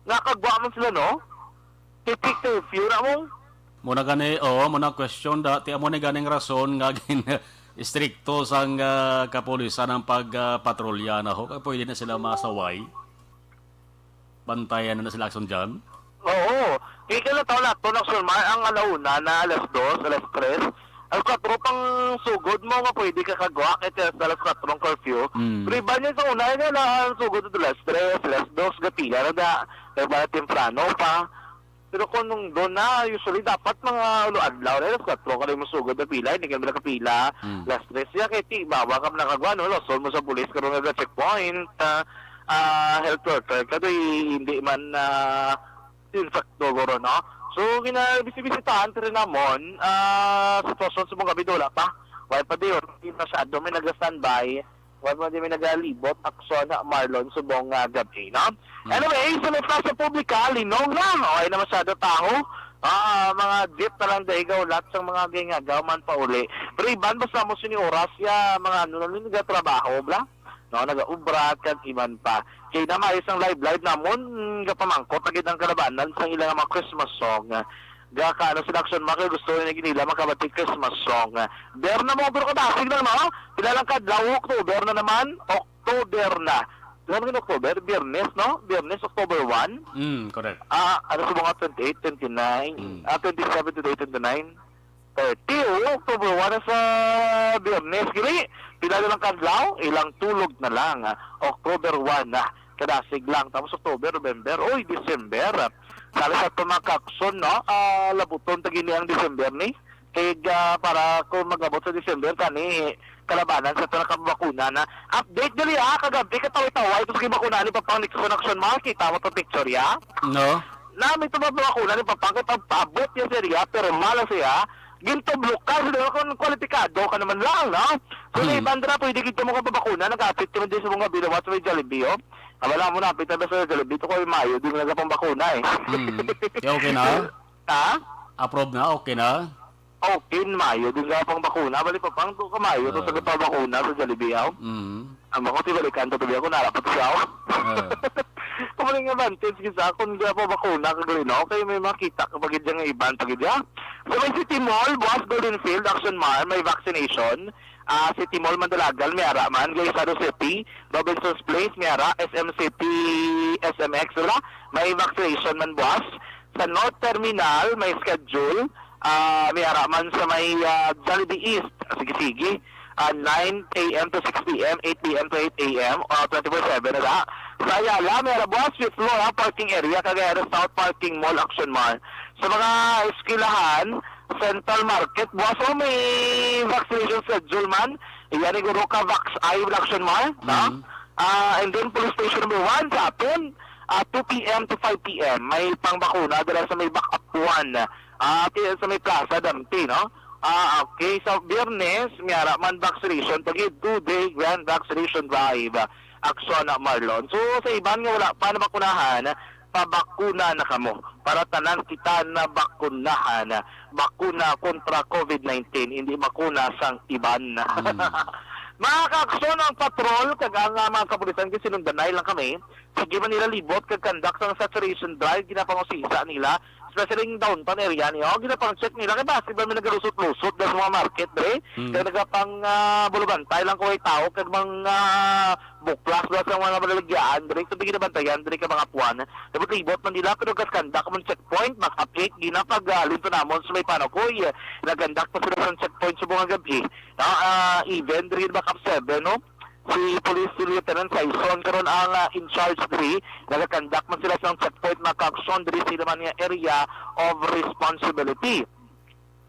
Nakagwa man sila, no? Tipik curfew na mo. Muna gani, oo, muna question da, ti amo ni ganing rason nga gin istrikto sang, ah, kapulisan ang pag, ah, patrolya na ho. Kaya pwede na sila masaway. Bantayan na sila action dyan. Oo. Kaya kaya tao na to, Naksyon Mar, ang alauna na alas dos, alas tres. Alas kwatro pang sugod mo nga pwede ka kagwa, kaya sa alas kwatro ang curfew. Mm. Pero iba niya sa una, nga na ang sugod ito alas tres, alas dos, gapila na da. Kaya ba temprano pa? Pero kung nung doon na, usually dapat mga ulo adlaw na, alas kwatro ka rin masugod na pila, hindi ka nila kapila, Mm. alas tres. Siya kay ti, bawa ka nakagwa, no? Lasol mo sa pulis, karon nga checkpoint, ah, ah, health worker, kadoy hindi man, ah, insakto, guro, no? So, gina-, bisibisitahan ka rin namon, ah, sitwasyon sa mga gabi, wala pa. Wala pa di, hindi masyado, may nag-standby. Wa mo di may nagalibot, aksyon, Marlon, subong nga gabi, no? Hmm. Anyway, sa may plaza publika, linong na. Okay na masyado tao. Ah, mga jeep na lang dahil gaulat sa mga gingagaw man pauli. Pero iban, basta mo sini oras, ya, mga ano na, nagatrabaho, bla? No, nagaubra, kag iban pa. Kaya na maayos ang live, live namon, gapamangkot agad ang kalabanan sa ilang mga Christmas song. Ga ka, ano, sila action, mga gusto nila ginila makabati Christmas song. Berna mo, pero kadasig na, no? Pila lang kadlaw, October na naman. October na. Pila man October? Biyernes, no? Biyernes, October one. Mm, correct. Ah, ano sa mga twenty-eight, twenty-nine? Mm. Ah, twenty-seven, twenty-eight, twenty-nine, thirty. Oo, October one na sa Biyernes. Gini, pila na lang kadlaw? Ilang tulog na lang. Ah, October one na. Kadasig lang. Tapos October, November. Oy, December. Sali sa ito mga kakson, no? Ah, labuton ta gini ang December ni. Kay, ah, para kung mag-abot sa December, kani, kalabanan sa ito nakabakuna na. Update dali, ha, kagabi, kataway-taway, ito sa bakuna ni Papang Nixon Action Mall, kita mo to picture, ya? No? Nami ito ba bakuna ni Papang, kay pagpaabot niya sa area, pero mala siya, Gintublok ka, so, kung kwalipikado ka naman lang, no? So, sa Hmm. iban dira, pwede gid kamo kapabakuna, nag-apit kami din sa mga bilawas, may Jollibee, oh. Wala mo napit na sa Jollibee, to ko mayo, di mo nagapang bakuna, eh. Hmm. Eh, okay na? Ha? Approve na? Okay na? Okay, mayo, di nga pang bakuna. Bali pa pang, to ka mayo, to sa Ah. gapang bakuna sa Jollibee, oh. Hmm. Ang mga tibalikan to, tabi ako, narapat siya, oh. Ah. Kung may nga advantage, gisa, kung di pa bakuna, kagali, no? Kaya may makita ka pag nga iban, pag iya. So, may City Mall, Boss Golden Field, Action Mall, may vaccination. Ah, City Mall, Mandalagan, may ara man. Gaisado City, Robinson's Place, may ara. S M City, S M X, wala. May vaccination man, Boss. Sa North Terminal, may schedule. Ah, may ara man sa may, ah, Jollibee East. Sige, sige. Ah, nine A M to six P M, eight P M to eight A M, o twenty-four seven na da. Sa Ayala, may ara, Boss, fifth floor, ha, parking area, Cagayan South Parking Mall, Action Mall. Sa mga eskwelahan, Central Market, Boss, oh, may vaccination schedule man. Yan, siguro ka, Vax I, Action Mall, no? Mm. Ah, and then, Police Station Number One sa aton, ah, two P M to five P M. May pangbakuna dala sa may Back Up One. Ah, okay, sa may Plaza Dante, no? Ah, okay. Sa Biyernes, may ara man vaccination, pag two-day grand vaccination drive, ah, Action Marlon. So, sa iban nga wala pa nabakunahan, pabakuna na kamo. Para tanan kita nabakunahan. Bakuna kontra COVID nineteen, hindi bakuna sang iban. Hmm. Mga ka-Action, ang patrol kag ang, ah, mga kapulisan, gisinundanay lang kami. Sige man nila libot kag conduct sang saturation drive, ginapangusisa nila, especially in downtown area niyo, ginapang-check nila kay basi ba may nagalusot-lusot dahil sa mga market, dre. Mm. Kay nagapang, ah, bulubantay lang kung may tao, kag mga buklas ba sa mga malaligyan, dre. So, di ginabantayan, dre, ka mga puwan. Libot-libot man nila, pero gas conduct man checkpoint, mag-update, ginapag, ah, linto namon sa may Panokoy. Nag-conduct pa sila sa checkpoint sa mga gabi. No? Ah, even, dre, back up seven, no? Si Police Lieutenant Saison karon ang, ah, in charge diri. Nagakandak man sila sang checkpoint, mga ka-Action, diri sila man nga area of responsibility.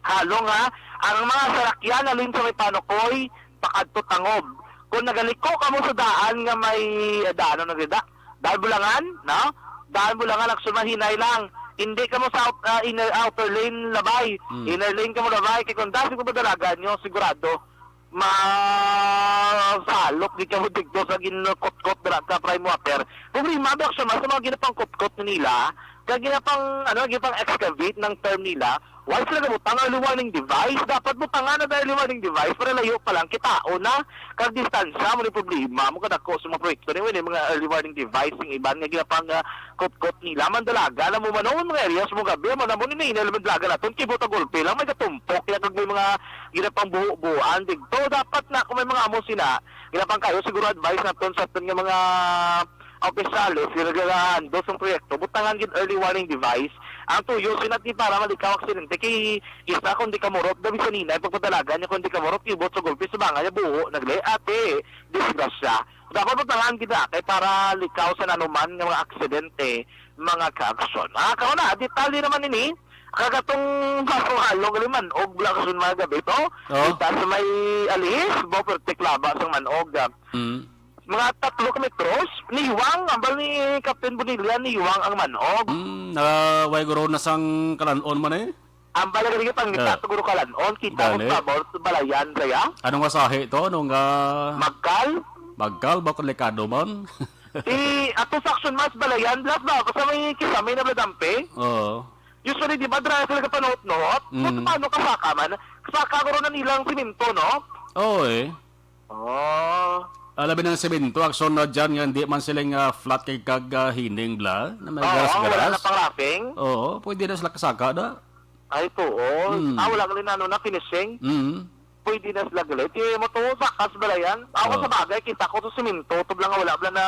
Halong, ha, ang mga sarakyan halin sa may Panokoy, pakadto Tangob. Kung nagaliko kamo sa daan nga may, eh, daan, ano, nagda-, daan Bulangan, no? Daan Bulangan, Action, mahinay lang. Hindi kamo sa out-, ah, inner, outer lane labay. Hmm. Inner lane kamo labay. Kay kung daan sa padalagan nyo, sigurado, masalok gid kamo didto sa ginkutkot dira sa prime water. Problema ba siya, mas sa mga ginapangkutkot nila, kag ginapang, ano, ginapang-excavate ng term nila, why sila nabutang ang early warning device? Dapat butangan na early warning device para layo pa lang, kitaon na. Kag distansya mo ni problema, mo kadako sa mga proyekto ni, wala mga early warning device, yung iban nga ginapang, ah, kutkot nila, mandalaga na mo man, oh, mga areas mo gabi, mo na mo ni, ni, ni, mandalaga naton, kay buta gulpi lang, may gatumpok, kaya kag may mga ginapang buho-buhoan, digto, dapat na, kung may mga amo sina, ginapang kayo, siguro advice naton sa aton nga mga opisyales, ginagahandle sa proyekto, butangan gid early warning device, ang tuyo, sinat ni para malikaw aksidente, kay isa kung di ka murot, dabi sa ninay, pagpadalagan niya kung di ka murot, kibot sa gulpi, sa banga niya, buho, nagle, ate, disgrasya. Dapat butangan gid na, kay para likaw sa nanuman nga mga aksidente, mga ka-Action. Ah, karon na, detalye naman ini. Kagatong halong-halong ni man-og, bla, Action, mga gabi to. Oh. Kita sa may alis, bo, pertik laba sang man-og, ah. Mm. Mga tatlo ka metros, niwang, ambal ni Captain Bonilla, niwang ang man-og. Mm, na, way guro na sang kalan-on man eh. Ambal nga rin pangita, Ah. siguro kalan-on, kita mo Gani. sa bawat balayan kaya? Anong asahi to? Anong, ah, Magkal? Magkal? Bakit delikado man? Si ato sa Action, mas balayan, blas ba? Basta may kisame na bladampe. Oo. Usually, di ba, dry sila kapanot-not? Mm. Paano, paano kasaka man? Kasaka ko rin na nilang simento, no? Oo, eh. Oh. Alam mo ng simento, Action, na dyan nga hindi man sila nga flat kay kag, ah, hining bla, na may Oo, wala garas-garas. Na pang wrapping? Oo, pwede na sila kasaka na. Ay, tuod. Mm. Ah, wala gali na, ano, na finishing? Mm. Pwede na sila gali. Ti mo to, sakas balayan. Ako Oo. sa bagay, kita ko to simento, to bala nga wala bala na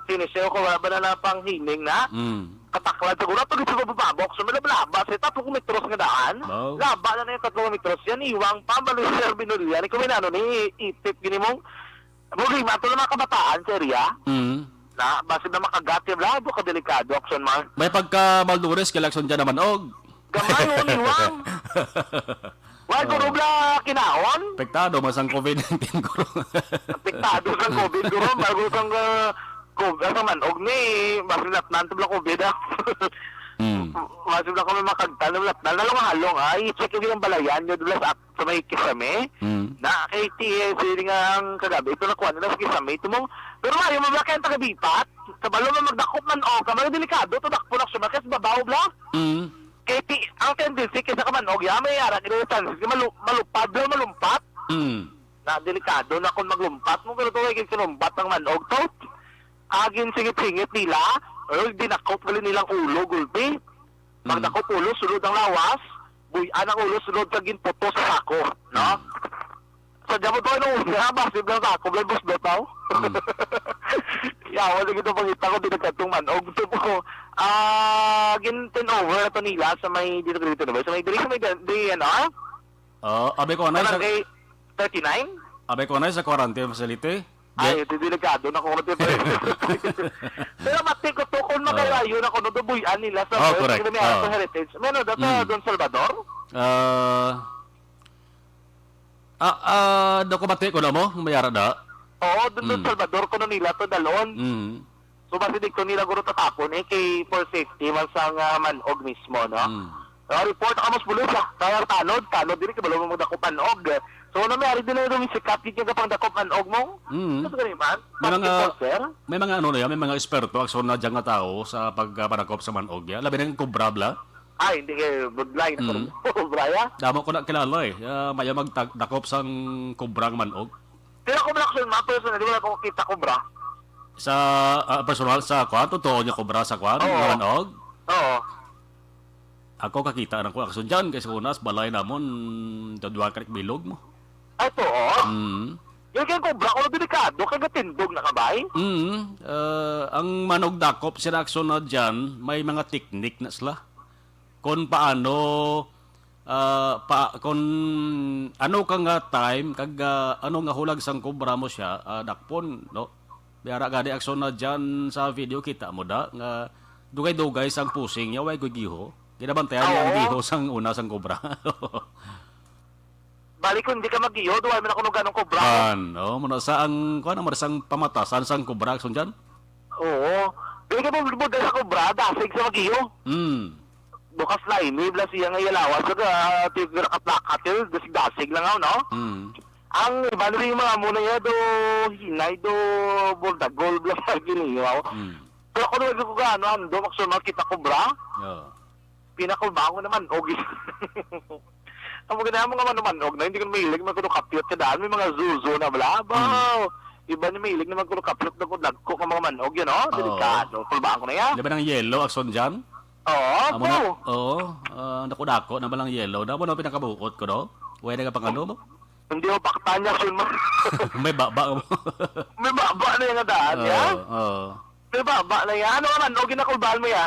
finishing o wala bala na pang hining na. Mm. Kataklad siguro, ato gid sa bababok. So, may laba-laba, sa tatlo metros nga daan. Wow. Laba na na yung tatlo metros. Yan, iwang pa, bali, Sir Binulian. Ikaw, may nano, ni itip, gini mong, problema, ito na mga kabataan sa area. Mm. Na, basi na makagat, yung labo ka delikado, Action, man. May pagka-malnourished, kay Action dyan naman, og. Gamay, oh, niwang. Wala, Oh. guro, bla, kinaon. Apektado, mas ang COVID nineteen, guro. Apektado sa COVID, guro. Bago sang, uh, COVID, ano man, og ni, mas rinatnan, to, bla, COVID, ah. Mm. Masib lang kami makagtan, wala na, nalong-halong, ay, check yung balayan nyo, dula sa, sa may kisame. Mm. Na, kay T S, yun nga ang kagabi, ito nakuha nila sa kisame, ito mong, pero maayo mo ba kaya ang tagabipat? Sa balo mo magdakop man, o, kamay delikado, to dakpo na siya, kasi babaw, bla? Mm. Kay ti, ang tendency, kaysa ka man, o, ya, may ara, kaya chances, malu-, malupad, bla, malumpat. Mm. Na, delikado na kung maglumpat mo, pero to, ay, kinumbat ang manog to. Agin singit-singit nila, o, dinakop gali nilang ulo, gulpi. Pag Mm. dakop ulo, sulod ang lawas, buy-an ang ulo, sulod sa ginputos sa sako, no? Mm. Sa damo to, ano, nga, basib lang sako, may busdot, tao. Mm. Yawa, lagi to, pangita ko, di nagkatong manog. Ito po, ah, gin-turn over na to nila sa may, dito, dito, dito, sa may, diri, sa may, D N R? Oh, abay ko, anay sa Barangay thirty-nine? Abay ko, anay sa quarantine facility? Ay, Di- ito delikado na ko, ito, pre. Pero mati ko to, kung Oh. magalayo na ko, no, dubuyan nila sa Oh, first, correct. May Oh. Heritage. Meron daw sa Mm. Don Salvador? Ah, ah, ah, do ko mati ko na mo, mayara na. Oo, Don, Don Mm. Salvador, kuno nila to dalon. Mm. So, basi dito nila guro tatapon, eh, kay for safety, man sang, ah, manog mismo, no? Mm. Ah, report ako mas pulis, ah. Kaya tanod, tanod, dili ka balo mo magdakop manog. So, ano may ari din na yung sikat, yung kapang dakop manog mo? Mm. Ano gani man? May mga, Basketball, sir? May mga ano na yan, may mga eksperto, akson na dyan nga tao sa pagpadakop sa manog, ya. Labi na yung kubra, bla. Ay, hindi kayo, budlay na Mm. kubra, ya. Damo ko na kilala, eh. Ah, may magdakop sang kubra ang manog. Pero ako, bla, akson, mga personal, wala ko kita kubra. Sa, ah, personal, sa kwan, totoo niya kubra sa kwan, Oo. nga manog? Oo. Ako kakita na ko, akson dyan, kay sa unas, balay namon, dadwa ka bilog mo. Ay, to, oh. Mm. Yung kay kubra, kung delikado, kay gatindog na kabay. Mm. Ah, ang manog dakop, sila akson na dyan, may mga teknik na sila. Kung paano, ah, pa, kung ano ka nga time, kag, ah, ano nga hulag sang kubra mo siya, ah, dakpon, no? May ara gani akson na dyan sa video, kita mo da, nga dugay-dugay sang pusing niya, way ko'y giho. Ginabantayan niya ang Oo. giho sang una sang kubra. Balik kung di ka mag-iyo, duway man ako nung ganong kubra. Kan, oh, muna sa ang, kuwan, muna sang pamatasan sang kubra, akson dyan? Oo. Pwede ka mo, mo dahil sa kubra, dasig sa mag-iyo. Mm. Bukas na, ini, bla siya nga iyalawas, sa ka, tigil kaplakat, yun, dasig-dasig lang ako, no? Mm. Ang iba na rin yung mga muna niya, do, hinay, do, bordagol, bla, sa giniyo ako. Mm. Pero ako naman ko gaano, ando, maksunod kita kubra. Oo. Pinakulbangon naman, og. Ang mga naman nga manumanog na, hindi ko mahilig, magkuno kapyot ka daan, may mga zuzu na bla, Mm. baw. Iba ni mahilig na magkuno kapyot, dagko, dagko ka mga manog, yun, oh. Oo. Delikado, kulbangon na yan. Di ba nang yellow, akson dyan? Oo, Amo na, po. Oo. Ah, dako-dako na ba lang yellow? Damo na pinakabuot ko, no? Way na ka pang ano mo? Hindi mo paktan niya, sun mo. May baba mo. May baba na yung daan, Oo, ya? Oo. May baba na yan. Ano nga manog, ginakulbaan mo, ya?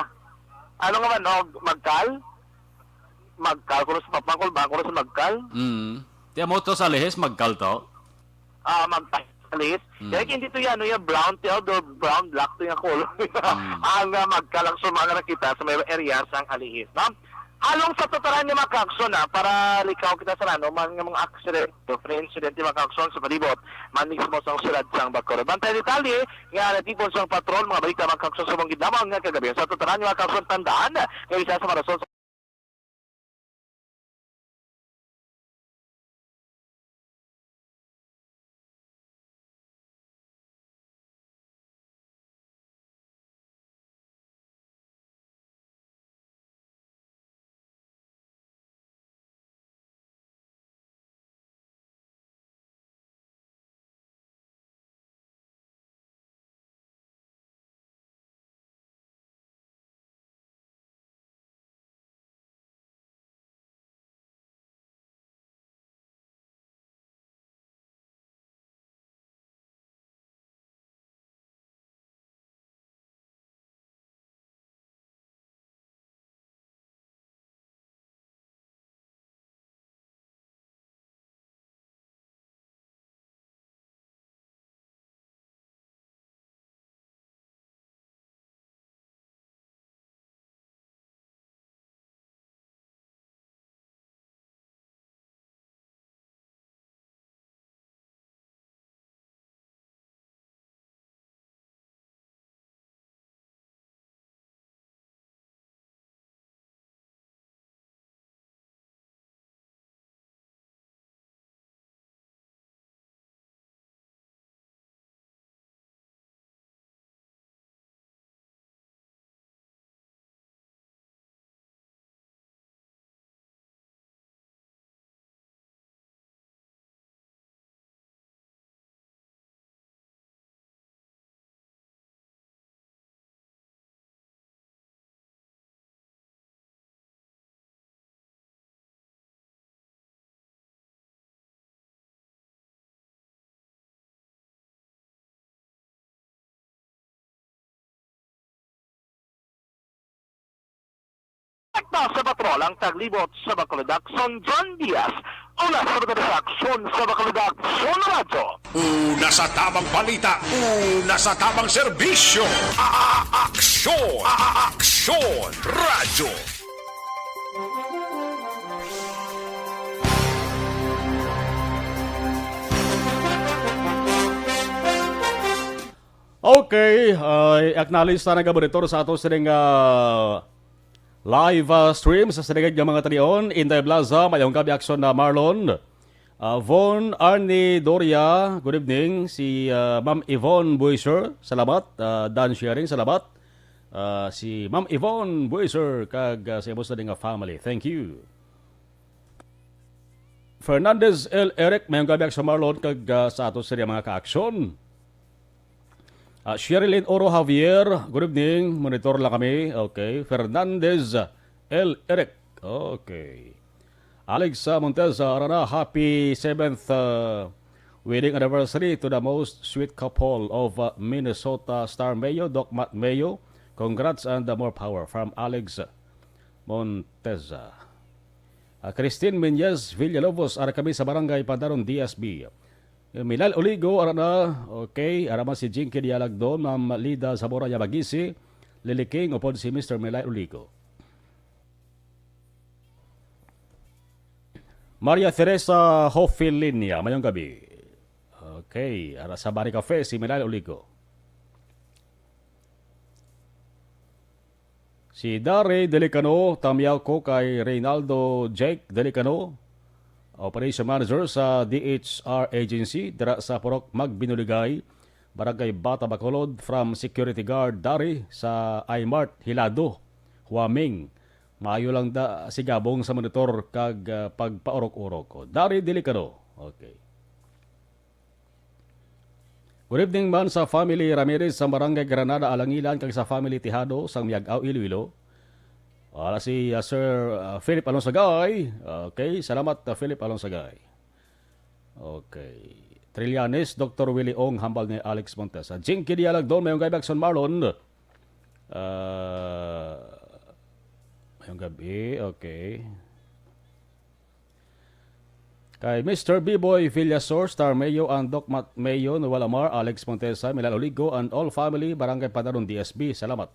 Ano nga manog, magkal? Magkal, kung sa papang kulbaan, kung sa magkal? Mm. Tiyan mo to sa lihis, magkal to? Ah, magkal sa lihis. Mm. Kaya hindi to yan, ano yan, brown to, although brown, black to yung color. Mm. Ang, ah, magkal ang sumanga na kita sa may area sang alihis, no? Halong sa tutaran niya, mga kaagson, ah, para likaw kita sa ano, man nga mga aksidente, pre-insidente, mga kaagson, sa palibot, man mismo sa syudad sang Bacolod. Bantay detalye nga natipon sang patrol, mga balita, mga kaagson, sa mong gidlamang nga kagabi. Sa tutaran niya, mga kaagson, tandaan nga isa sa mga rason Ta sa patrol ang taglibot sa Bacolod Aksyon, John Diaz. Una sa Bacolod Aksyon, sa Bacolod Aksyon Radyo. Una sa tabang balita, una sa tabang serbisyo. A-, a-, aksyon, a-, a-, aksyon, radyo. Okay, ay, acknowledge ta nagabonitor sa ato sining, ah, live, ah, stream sa sining nga mga tanion. Inday Blaza, mayong gabi, aksyon na Marlon. Ah, Von Arnie Doria, good evening. Si, ah, Ma'am Yvonne Buiser, salamat. Ah, Dan Sharing, salamat. Ah, si Ma'am Yvonne Buiser kag, ah, sa imo sa nga family. Thank you. Fernandez L. Eric, mayong gabi, aksyon Marlon, kag, ah, sa ato sila mga kaaksyon. Ah, Sherilyn Oro Javier, good evening. Monitor lang kami. Okay. Fernandez L. Eric. Okay. Alex, ah, Montez, ah, Arana, happy seventh, ah, wedding anniversary to the most sweet couple of, ah, Minnesota, Star Mayo, Doc Matt Mayo. Congrats and, ah, more power from Alex Montez. Ah, Christine Menyez Villalobos, ara kami sa Barangay Pandaron, D S B. Milal Oligo, ara na. Okay, ara man si Jinky Dialagdon, Ma'am Lida Zamora Yamagisi, Lily King, upod si Mister Milal Oligo. Maria Teresa Hofilinia, mayong gabi. Okay, ara sa Bari Cafe, si Milal Oligo. Si Dari Delicano, tamyaw ko kay Reynaldo Jake Delicano, Operation Manager sa D H R Agency, dira sa Purok Magbinuligay, Barangay Bata Bacolod, from Security Guard Dari sa iMart Hilado, Huaming. Maayo lang da sigabong sa monitor kag, ah, pagpaurok-urok ko. Dari Delicano. Okay. Good evening man sa family Ramirez sa Barangay Granada, Alangilan, kag sa family Tejado sang Miag-ao, Iloilo. Wala si, uh, Sir, uh, Philip Alonsagay. Okay, salamat, uh, Philip Alonsagay. Okay. Trillanes, Doctor Willie Ong, hambal ni Alex Montesa. Jinky Dialagdon, mayong gabi, Action Marlon. Uh, mayong gabi, okay. Kay Mister B-Boy Villasor, Star Mayo, and Doc Mat Mayo, Noel Amar, Alex Montesa, Milal Oligo, and all family, Barangay Padaron, D S B. Salamat.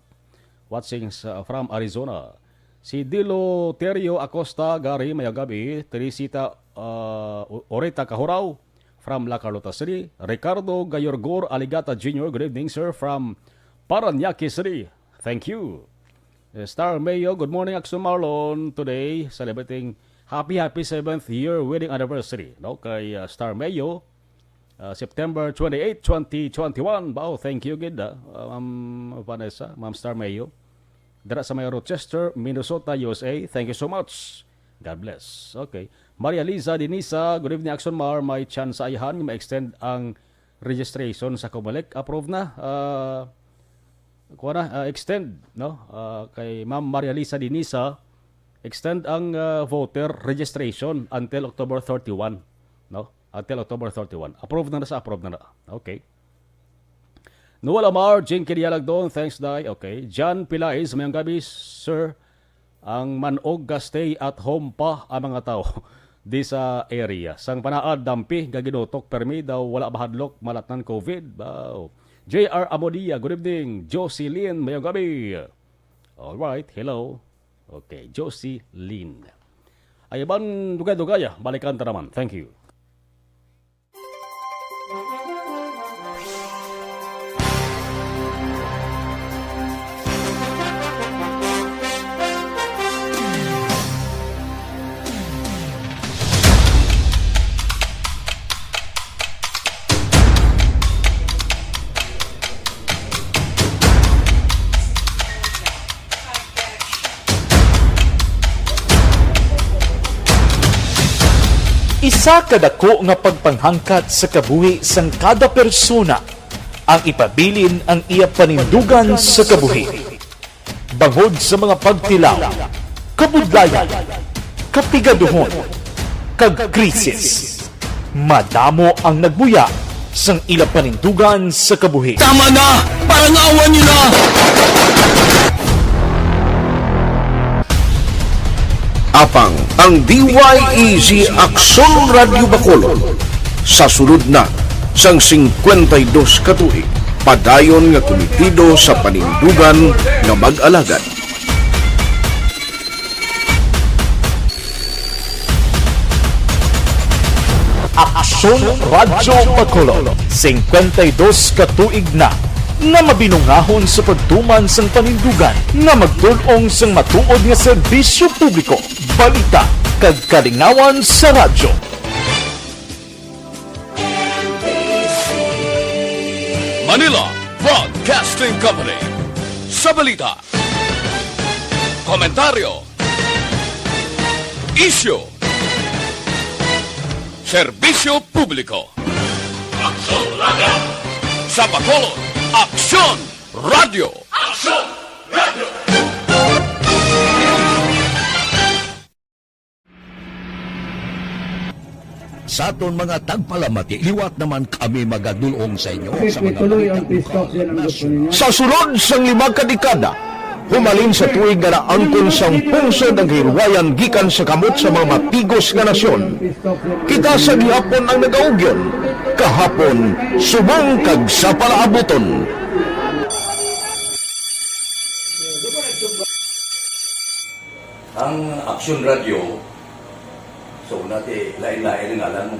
Watching sa, from Arizona. Si Dilo Terio Acosta, Gary, mayong gabi. Teresita, uh, O-, Oreta Kahuraw, from La Carlota City. Ricardo Gayorgor Aligata Junior, good evening, sir, from Parañaque City. Thank you. Eh, Star Mayo, good morning, Action Marlon. Today, celebrating happy, happy seventh year wedding anniversary, no? Kay, uh, Star Mayo, uh, September twenty-eight, twenty twenty-one. Wow, thank you, gid, ah, uh, Ma'am Vanessa, Ma'am Star Mayo. Dira sa may Rochester, Minnesota, U S A. Thank you so much. God bless. Okay. Maria Liza Dinisa, good evening, Action Mar. May chance sa ayahan nga ma-extend ang registration sa Comelec. Approve na. Ah, kuha na, ah, extend, no? Ah, kay Ma'am Maria Lisa Dinisa, extend ang, ah, voter registration until October thirty-one, no? Until October thirty-one. Approve na na sa, approve na na. Okay. Noel Amar, Jinky Dialagdon, thanks, Day. Okay. John Pilais, mayong gabi, sir. Ang manog ka stay at home pa ang mga tao di sa area. Sang panaad, dampi nga ginutok, permi daw wala mahadlok, malatnan covid. Wow. J R Amodia, good evening. Jocelyn, mayong gabi. All right, hello. Okay, Jocelyn. Ay, iban dugay-dugay, ah. Balikan ta naman. Thank you. Isa ka dako nga pagpanghangkat sa kabuhi sang kada persona ang ipabilin ang iya panindugan sa kabuhi. Bangod sa mga pagtilaw, kabudlayan, kapigaduhon, kag krisis, madamo ang nagbuya sang ila panindugan sa kabuhi. Tama na! Parangawan niyo na! Apang ang D Y E Z Aksyon Radyo Bacolod, sa sulod na sang singkwenta y dos ka tuig, padayon nga kumitido sa panindugan nga mag-alagad. Aksyon Radyo Bacolod, singkwenta y dos ka tuig na nga mabinungahon sa pagtuman sang panindugan nga magtul-ong sang matuod nga serbisyo publiko, balita, kag kalingawan sa radyo. Manila Broadcasting Company. Sa balita, komentaryo, isyu, serbisyo publiko. Aksyon Radyo! Sa Bacolod, Aksyon Radyo! Aksyon Radyo! Sa aton mga tagpalamati, liwat naman kami magadul-ong sa inyo sa mga balita bukas. Sa sulod sang lima ka dekada, humalin sa tuig nga naangkon sang pungsod ang kahilwayan gikan sa kamot sa mga matigos nga nasyon, kita sa gihapon ang nagaugyon, kahapon, subong kag sa palaabuton. Ang Aksyon Radyo, so, nati, lain-lain ang ngalan mo.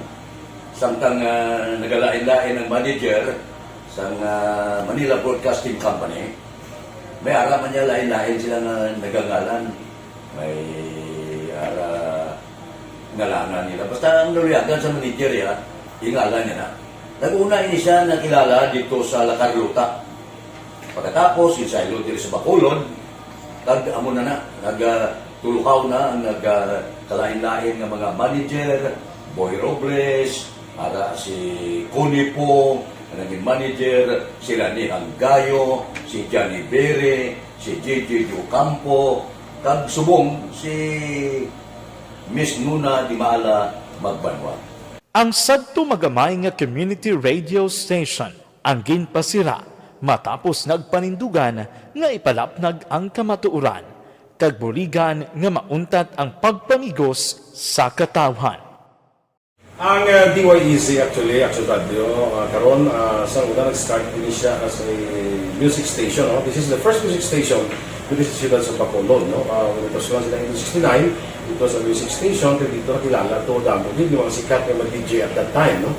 Samtang, ah, nagalain-lain ang manager sang, ah, Manila Broadcasting Company, may ara man niya lain-lain sila nga nagangalan. May ara ngalangan nila. Basta ang naluyagan sa manager, ya, ingalan niya na. Nag-una ini siya nakilala dito sa La Carlota. Pagkatapos, ginsaylo diri sa Bacolod, kag amo na na, nag, ah, tulukaw na ang nag, ah, kalain-lain nga mga manager, Boy Robles, ara si Connie Pong, nga naging manager, si Rani Hanggayo, si Johnny Bere, si J J Ocampo, kag subong si Miss Nuna Dimala Magbanwa. Ang sadto magamay nga community radio station ang ginpasira matapos nagpanindugan nga ipalapnag ang kamatuoran kag buligan nga mauntat ang pagpamigos sa katawhan. Ang, uh, D Y E Z actually, Action Radio, uh, karon, uh, sa una nag-start ini siya as a music station, no? This is the first music station dito sa siyudad sa Bacolod, no? Uh, when it was launched in nineteen sixty-nine, it was a music station, kaya dito nakilala to, damo din yung mga sikat nga mga D J at that time, no?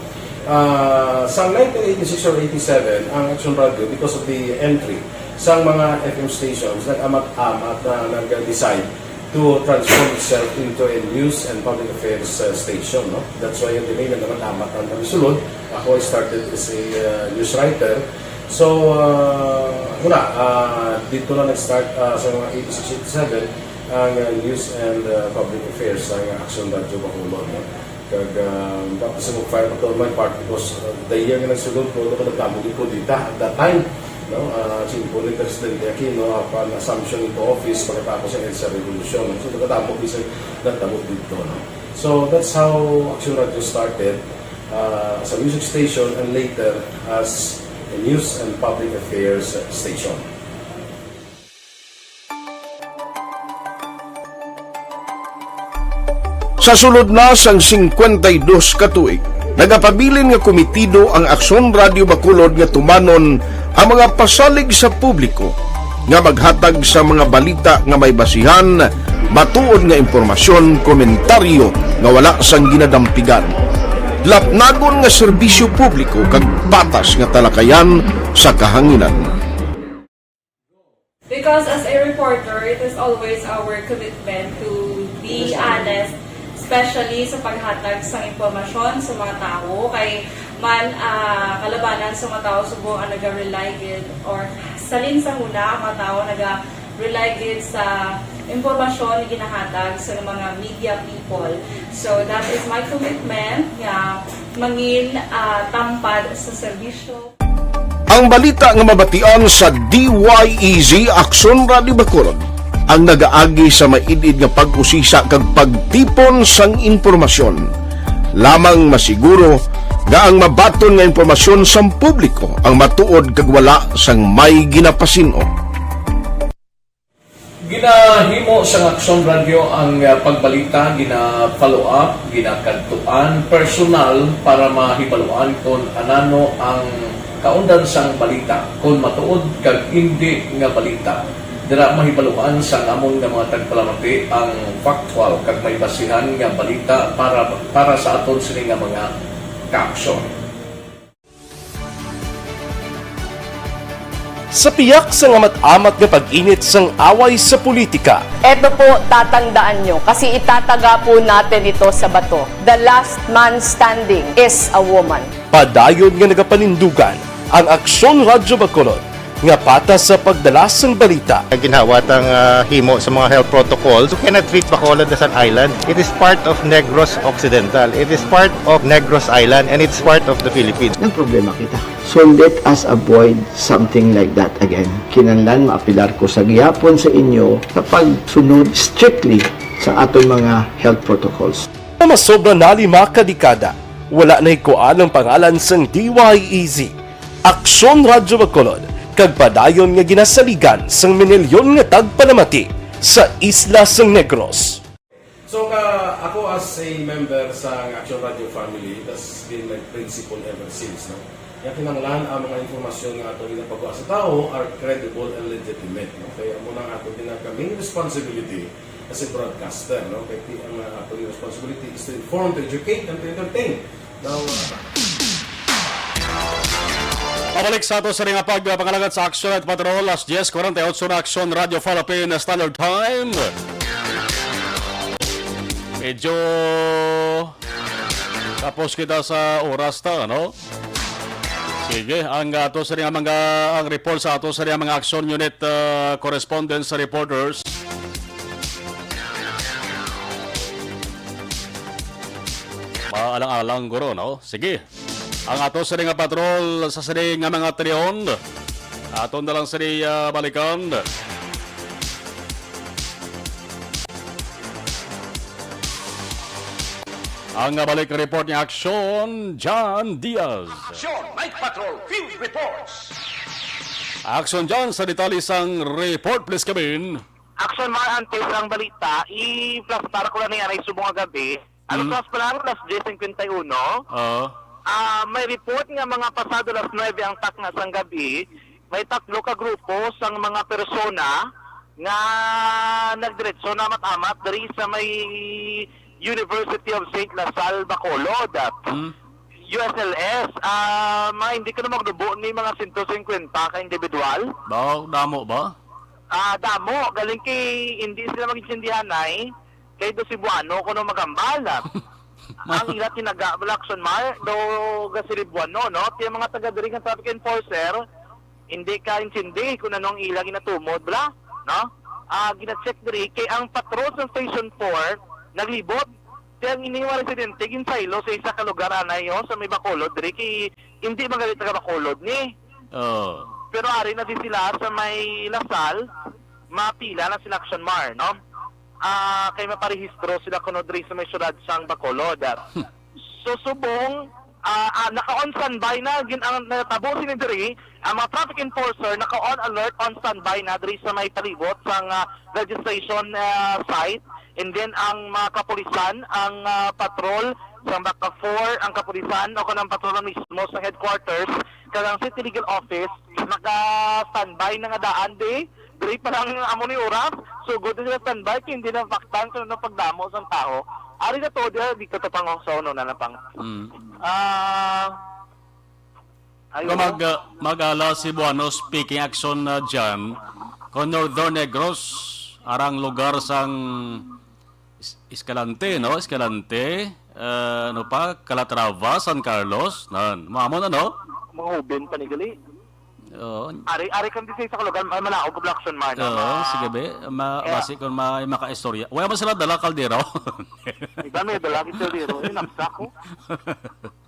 Uh, sa nineteen eighty-six or eighty-seven, ang Action Radio, because of the entry sa mga F M stations, nag-amat-amat na nag-decide to transform itself into a news and public affairs, uh, station, no? That's why yung name nag-amat-amat ang kami sulod. Ako, I started as a, uh, news writer. So, uh, muna, uh, dito na nag-start, uh, sa mga eighty-six, eighty-seven, ang, uh, news and, uh, public affairs, ang Action Radio Bacolod, no? Kag, uh, tapos sa mag-file pa to, my part, because, uh, the year nga nagsulod ko, ano ka nagtamo di ko dita at that time, no? Uh, simple ni Presidente Aquino, upon assumption into office, pagkatapos ng EDSA Revolution. So, nagkatamo di sa nagtamo dito, no? So, that's how Action Radio started, uh, as a music station and later as a news and public affairs station. Sa sulod na sang singkwenta y dos ka tuig, nagapabilin nga kumitido ang Aksyon Radio Bacolod nga tumanon ang mga pasalig sa publiko nga maghatag sa mga balita nga may basihan, matuod nga impormasyon, komentaryo nga wala sang ginadampigan, lapnagon nga serbisyo publiko kag patas nga talakayan sa kahanginan. Because as a reporter, it is always our commitment to be honest, especially sa paghatag sang impormasyon sa mga tawo. Kay man, ah, kalabanan sa mga tawo subong ang naga-rely gid, or salin sa huna ang mga tawo naga-rely gid sa impormasyon nga ginahatag sa mga media people. So that is my commitment nga mangin, ah, tampad sa serbisyo. Ang balita nga mabatian sa D Y E Z Aksyon Radio Bacolod ang nagaagi sa maid-id nga pag-usisa kag pagtipon sang impormasyon. Lamang masiguro nga ang mabaton nga impormasyon sang publiko ang matuod kag wala sang may ginapasin-o. Ginahimo sang Aksyon Radyo ang, ah, pagbalita, gina-follow up, ginakadtuan personal para mahibaluan kon anano ang kaundan sang balita, kon matuod kag indi nga balita. Dira mahibaluan sang amon nga mga tagpalamati ang factual kag may basihan nga balita para, para sa aton sini nga mga kaaksyon. Sa piyak sang amat-amat nga pag-init sang away sa politika, Eto po, tatandaan nyo, kasi itataga po natin ito sa bato. The last man standing is a woman. Padayon nga nagapanindugan ang Aksyon Radyo Bacolod nga patas sa pagdala sang balita. Ginhawat ang ah, himo sa mga health protocols. You cannot treat Bacolod as an island. It is part of Negros Occidental. It is part of Negros Island and it's part of the Philippines. Nagproblema kita. So let us avoid something like that again. Kinahanglan maapilar ko sa gihapon sa inyo sa pagsunod strictly sa aton mga health protocols. Nga masobra na lima ka dekada, wala na hikuan ang pangalan sang D Y E Z, Aksyon Radyo Bacolod, kag padayon nga ginasaligan sang minilyon nga tagpanamati sa isla sang Negros. So ka, ako as a member sa Action Radio family, tas been my principal ever since, no? Kaya kinahanglan ang mga informasyon nga ato ginapagawa sa tao are credible and legitimate, no? Kaya mo nang ato ginaka main responsibility as a broadcaster, no? Kaya ti- ang uh, ato responsibility is to inform, to educate, and to entertain. Now, uh, Pabalik sa ato sa nga pagpangalagat sa Action at Patrol, alas diyes kuwarenta y otso na Action Radio Philippine Standard Time. Medyo tapos kita sa oras ta, ano? Sige, ang ato sa nga mga ang report sa ato sa nga mga action unit uh, correspondents sa reporters. Maalang-alang guro, no? Sige. Ang ato sini nga patrol sa sini nga mga tilion. Aton na lang sini ah, balikan. Ang ah, balik report ni Aksyon, John Diaz. Action Night Patrol Field Reports. Aksyon John, sa detalye sang report, please, Kevin. Action Mar, antes ang balita, i-plastar ko lang ni anay subong nga gabi. Alas dos pa lang, alas diyes cincuenta y uno. Oo. Ah, may report nga mga pasado alas nuebe ang takna sang gabi, may tatlo ka grupo sang mga persona nga nagdiretso na amat-amat diri sa may University of Saint La Salle, Bacolod. Hmm. U S L S, ah, mga hindi ko na magdubo ni mga sento singkwenta ka individual. Ba, damo ba? Ah, damo. Galing kay hindi sila mag-intindihan ay kay do Cebuano kuno magambal. Ang ila tinaga Blackson Mar do ga Cebuano, no? Ti mga taga diri nga traffic enforcer, hindi ka intindi kung anong ila ginatumod, bla, no? Ah, gina-check diri kay ang patrol sa Station four naglibot. Kaya ang ini mga residente ginsaylo sa isa ka lugar anay, oh, sa may Bacolod diri kay hindi man gali taga Bacolod ni. Oh. Pero ari na di sila sa may Lasal, mapila na sila Action Mar, no? Ah, kay maparehistro sila kuno diri sa may syudad sang Bacolod. So subong ah, ah, naka-on standby na gin ang natabo sini diri, ang mga traffic enforcer naka-on alert, on standby na diri sa may palibot sang ah, registration ah, site, and then ang mga kapulisan, ang ah, patrol sang Baca four, ang kapulisan o kanang patrol mismo sa headquarters kag ang City Legal Office naka-standby na nga daan di Diri pa lang amo ni oras, sugod na sila standby, kay hindi na faktan kung ano pagdamo sang tawo. Ari na to, di, dito to pang sa uno na na pang. Mm. Ah, Kung ayun. mag, ah, mag-ala si Buano speaking action na dyan, kung Northern Negros, arang lugar sang Es- Escalante, no? Escalante, ah, ano pa? Calatrava, San Carlos, nan. Mamo na, no? Mga Hoben pa ni gali. Oo. Ari, ari kang disay sa Kalugan, ay malaog ang Blackson man. Oo, sige be. Ma Yeah. Basi kung may makaistorya. Wala man sila dala kaldero. Iba may dala kaldero, yung napsak ko.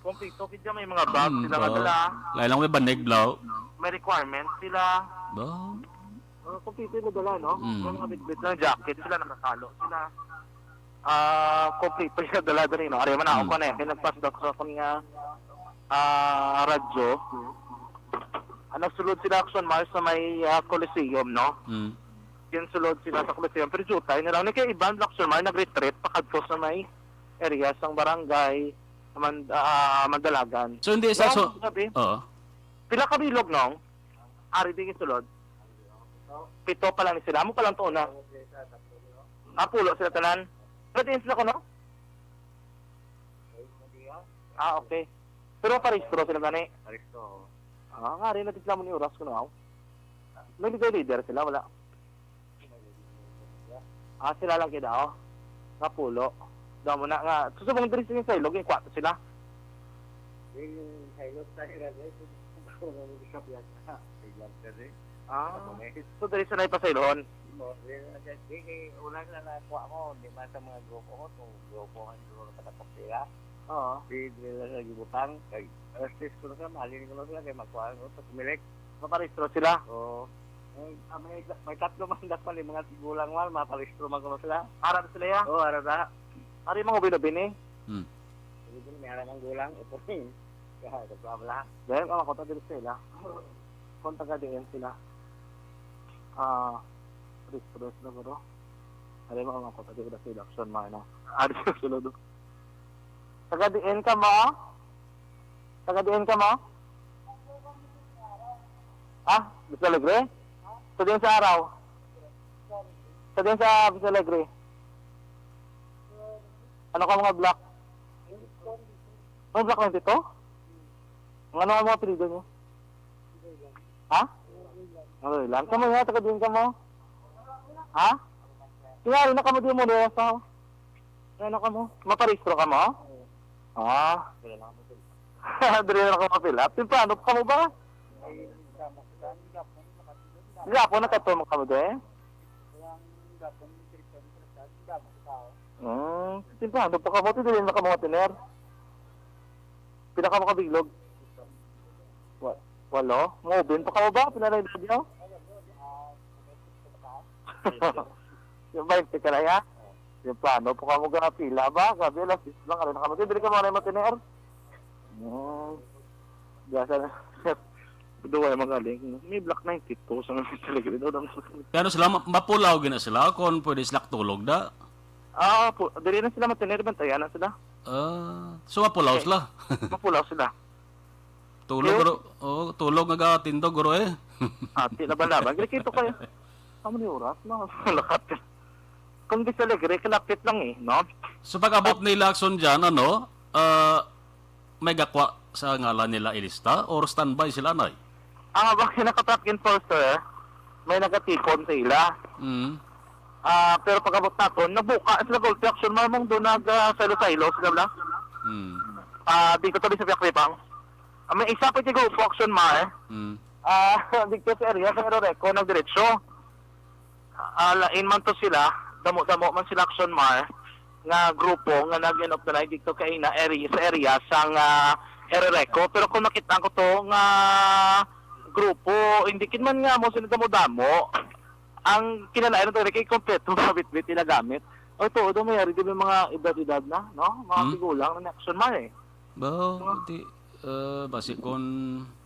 Kompleto kidya may mga bag Hmm, sila nga oo. Dala. Lain lang may banig, blaw. May requirement sila. Ba? Uh, kompleto yung dala, no? Mm. Yung mga bitbit ng jacket sila, nakasalo sila. Ah, kompleto yung dala dali, no? Ari man ako Mm. Ko na, kaya nagpasdak sa akong nga ah, radyo. Ah, nagsulod sila Action Mars sa may ah, Coliseum, no? Mm. Ginsulod sila sa Coliseum, pero jutay na lang. Ni kay iban, Black Sumar, nag-retreat pa kadto sa may area sang barangay, Man-, ah, Mandalagan. So, hindi sa, no, so, gabi. Oo. Pila ka bilog, no? Ari di sulod. Pito pa lang ni sila. Amo pa lang to na. Ah, pulo sila tanan. Pwede sila ko, no? Ah, okay. Pero parehistro sila gani. Parehistro, oo. Ah, nga rin, natin sila mo ni oras ko, no? May leader, leader sila, wala. Ah, sila lang kay daw. Nga pulo. Daw mo na nga. Susubong diri sa Iloilo, yung kwarto sila. Yung Iloilo sa ira, guys. Kung ano, hindi ka piyasa. Bigyan ka rin. Ah. Ako na yun. So, diri sa naipasailon? Oo, diri na siya. Di, kay una na nakuha mo, di man sa mga grupo ko, kung grupo ang grupo sa kapatira. Oo. Di, diri lang sa gibutang. Kay, alas tres ko na sa, mali ko na sila, kay magkuha ko, sa Comelec. Maparehistro sila? Oo. Ang, ah, may, may tatlo man dapat, yung mga gulang man, maparehistro man ko na sila. Harap sila, ya? Oo, harap na. Ari mga ubin-ubin, eh. Hmm. Hindi ko may harap ang gulang, ito rin. Kaya, ito pa pala. Dahil ang ako, taga sila. Kung taga diin sila. Ah, rehistro sila, bro. Ari mga ako, taga sila, Action Mar, no? Ah, di sila sulod. Taga diin ka mo? Taga diin ka mo? Ah, Vista Alegre? Sa diin sa araw? Sa diin sa Vista Alegre? Ano ka mga block? Ano block ninety-two? Ang ano ang mga apelyido niyo? Ha? Ano lang? Kamo nga, taga diin ka mo? Ha? Tingali na kamo di mo na sa Ano ka mo? Maparehistro ka mo? Ah. Diri na ako mapila. Temprano pa mo ba? Gapon na kato mo kamo, de? Hmm, temprano pa kamo, ti dili na kamo matiner. Pila ka mo kabilog? Wa-, walo? Mo-open pa kamo ba? Pila na edad niyo? Yung twenty ka na, ya? Yung plano po ka mo pila ba? Sabi, alas diyes lang, alam na kami. Dili ka mo na matiner. Hmm. Biasa na. Duwa yung magaling. May block ninety-two sa mga talaga. Ito, dam-, Pero sila, ma-, mapulaw gina sila kung pwede sila tulog da. Ah, po, dili na sila matiner, bantayan na sila. Ah, so mapulaw Okay. sila. Mapulaw sila. Tulog, Pero guro. Oh, tulog nga gatindog, guro, eh. Ati na ba naman? Kaya kito kayo. Amo ni oras, no? Lakat. Kung di sa Alegre, kalapit lang eh, no? So, pag-abot nila, Action dyan, ano, ah, may gakwa sa ngalan nila ilista or standby sila, nay? Ang abang sila ka truck enforcer, may nagatipon sa ila. Mm. Ah, pero pag-abot naton, nabuka sila gulpi, Action Mar, mong doon nag, ah, saylo-saylo sila, bla. Mm. Ah, di ko tabi sa Piakpipang. Ah, may isa pa tigo po, Action Mar. Mm. Ah, dito sa area, sa Ero Reco, nagdiretso. Ah, lain man to sila, damo-damo man sila, Action Mar, nga grupo nga nag-end up na dito kay na area, sa area sang, ah, Ero Reco. Pero kung nakita ko to nga grupo, hindi kid man nga mo sila damo-damo. Ang kinalain to kay kompleto mga bitbit nila gamit. O ito, ito may ari, di ba, mga edad-edad na, no? Mga Hmm? tigulang na ni Action Mar eh. Ba, Mga di, eh, basi kung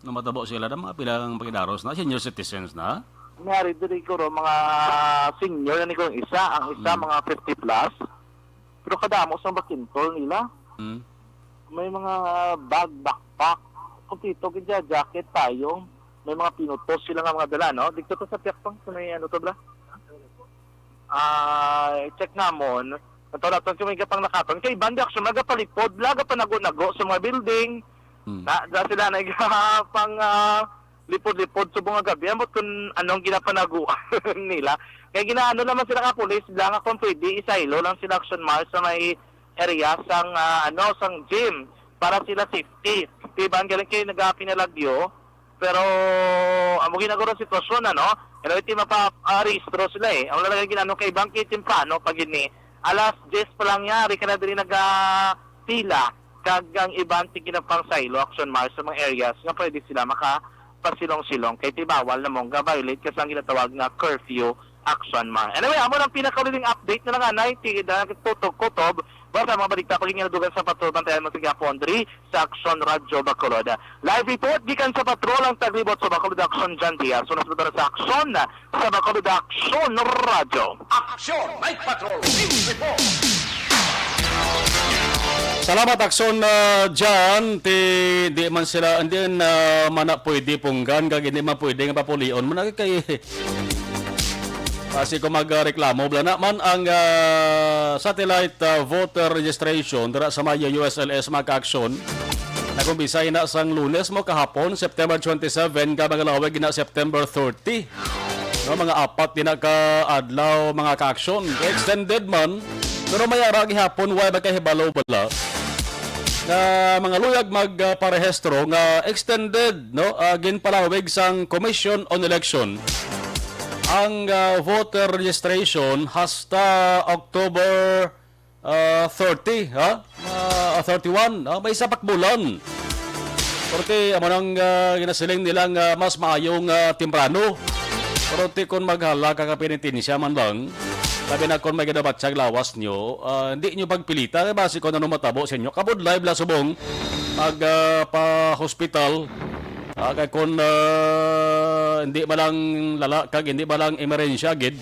namatabo sila na mga pila lang pagidaros na, senior citizens na? May ari diri ko ro, mga senior na ni ko ang isa, ang isa Hmm. mga fifty plus. Pero kadamo sa bakintol nila. Hmm. May mga bag, backpack, kompleto gid siya, jacket, payong. May mga pinutos sila nga mga dala, no? Dito to sa Piakpang, sa may ano to, bla? Ah, check namon. Ang tawag naton, kung may gapang nakaton. Kay iban di action, nagapalipod, nagapanago-nago sa mga building. Hmm. Na, da sila na pang, ah, lipod-lipod subong nga gabi. Ambot kung anong ginapanaguan nila. Kaya ginaano naman sila ka pulis, bla nga kung pwede, isaylo lang sila, Action Mar, sa may area sang, ah, ano, sang gym para sila safety. Kay iban galing kay nagapinalagyo, pero amo ginaguro ang sitwasyon, ano? Pero iti mapa-arehistro sila, eh. Ang lalagay ginano kay iban kay temprano pa gini. Alas diyes pa lang yari ka na diri nagapila. Kag ang iban ti ginapang saylo, Action Mar, sa mga areas nga pwede sila makapasilong-silong. Kay ti bawal na mong ga-violate ka sa ginatawag nga curfew, Action Mar. Anyway, amo lang pinakauliling update na lang, anay, ti da kutob-kutob Basta mga balikta pa gid nga nadugang sa patrol, bantayan mo sa gihapon diri sa Aksyon Radyo Bacolod. Live report gikan sa patrol ang taglibot sa Bacolod, Aksyon John Diaz. Una sa sa Aksyon sa Bacolod, Aksyon Radyo. Aksyon Night Patrol News Report. Salamat, Aksyon, ah, John. Ti, di man sila, hindi na man na pwede punggan, kag hindi man pwede nga papulion mo na kay Basi kung magreklamo, bala na man ang, ah, satellite, ah, voter registration dira sa may U S L S, mga ka-aksyon. Nag-umpisa na sang Lunes mo kahapon, September twenty-seven, ka mga lawig na September thirty. No, mga apat din na ka adlaw, mga ka-aksyon. Extended man, pero may ara gihapon, way magkahibalo bala nga mga luyag magparehistro nga extended, no, ah, ginpalawig sang Commission on Election ang, ah, voter registration hasta October, ah, thirty, ha? Ah, thirty-one, ha? May isa pa ka bulan. Pero ti, amo nang, ah, ginasiling nila nga mas maayo nga temprano. Pero ti, kung maghala ka ka penitensya man lang, labi na kung may ginabatyag lawas nyo, ah, hindi nyo pagpilita, kay basi kung ano matabo sa inyo. Kabudlay, bala subong, pag, ah, pa-hospital, ah, kay kung, ah, hindi man lang lala kag hindi man lang emerensya gid,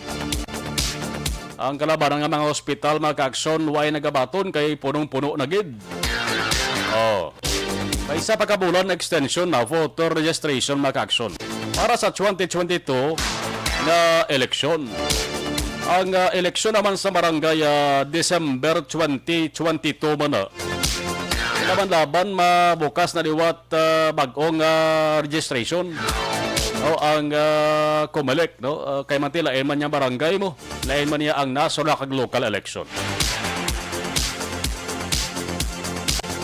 ang kalabanan nga mga hospital, mga ka-aksyon, way nagabaton kay punong-puno na gid. Oh. May isa pa ka bulan na extension na voter registration, mga ka-aksyon, para sa twenty twenty-two nga eleksyon. Ang, ah, eleksyon naman sa barangay, ah, December twenty twenty-two man na. Laban-laban, mabukas na liwat, ah, bag-ong, ah, registration. O ang, ah, Comelec, no? Ah, kay man ti lain man niya barangay mo, lain man niya ang national kag local election.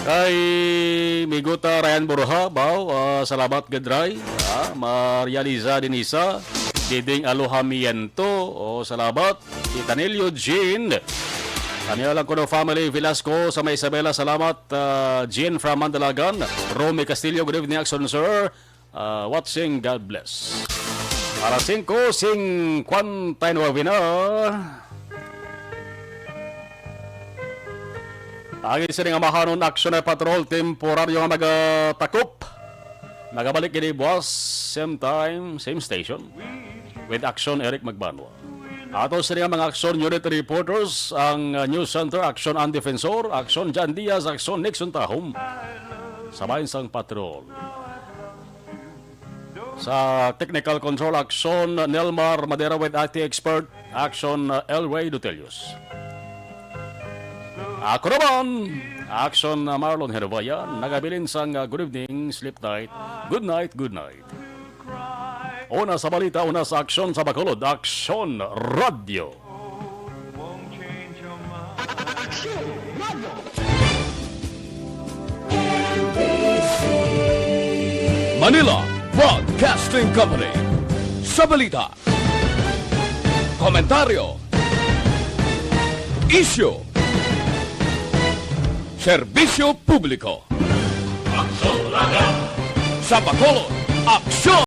Kay Miguta Ryan Borja, baw, ah, salamat gid, Ray. Ah, Maria Liza Denisa, Diding Alojamiento, oh, salamat. Si Tanilio Jean, Tanilio lang kuno family, Velasco, sa may Isabela, salamat. Ah, Jean from Mandalagan, Romy Castillo, good evening, Action Sir. Ah, watching, God bless. Para singko singkwenta y nuebe na. Agi sini nga mahanon, Action Night Patrol, temporaryo nga magatakop. Magabalik gini buwas, same time, same station. With Action Eric Magbanwa. Ato sini nga mga Action Unit Reporters, ang, uh, News Center, Action Ann Defensor, Action Jan Diaz, Action Nixon Tahom. Sa Bayan sang Patrol. Sa technical control, Action Nelmar Madera with I T expert, Action, uh, El Rey Dutelius. Ako naman, Action, uh, Marlon Hervaya, nagabilin sang, uh, good evening, sleep tight, good night, good night. Una sa balita, una sa aksyon sa Bacolod, Aksyon Radyo. Manila Broadcasting Company. Sa balita, komentaryo, isyu, serbisyo publiko. Aksyon Radyo. Sa Bacolod, Aksyon.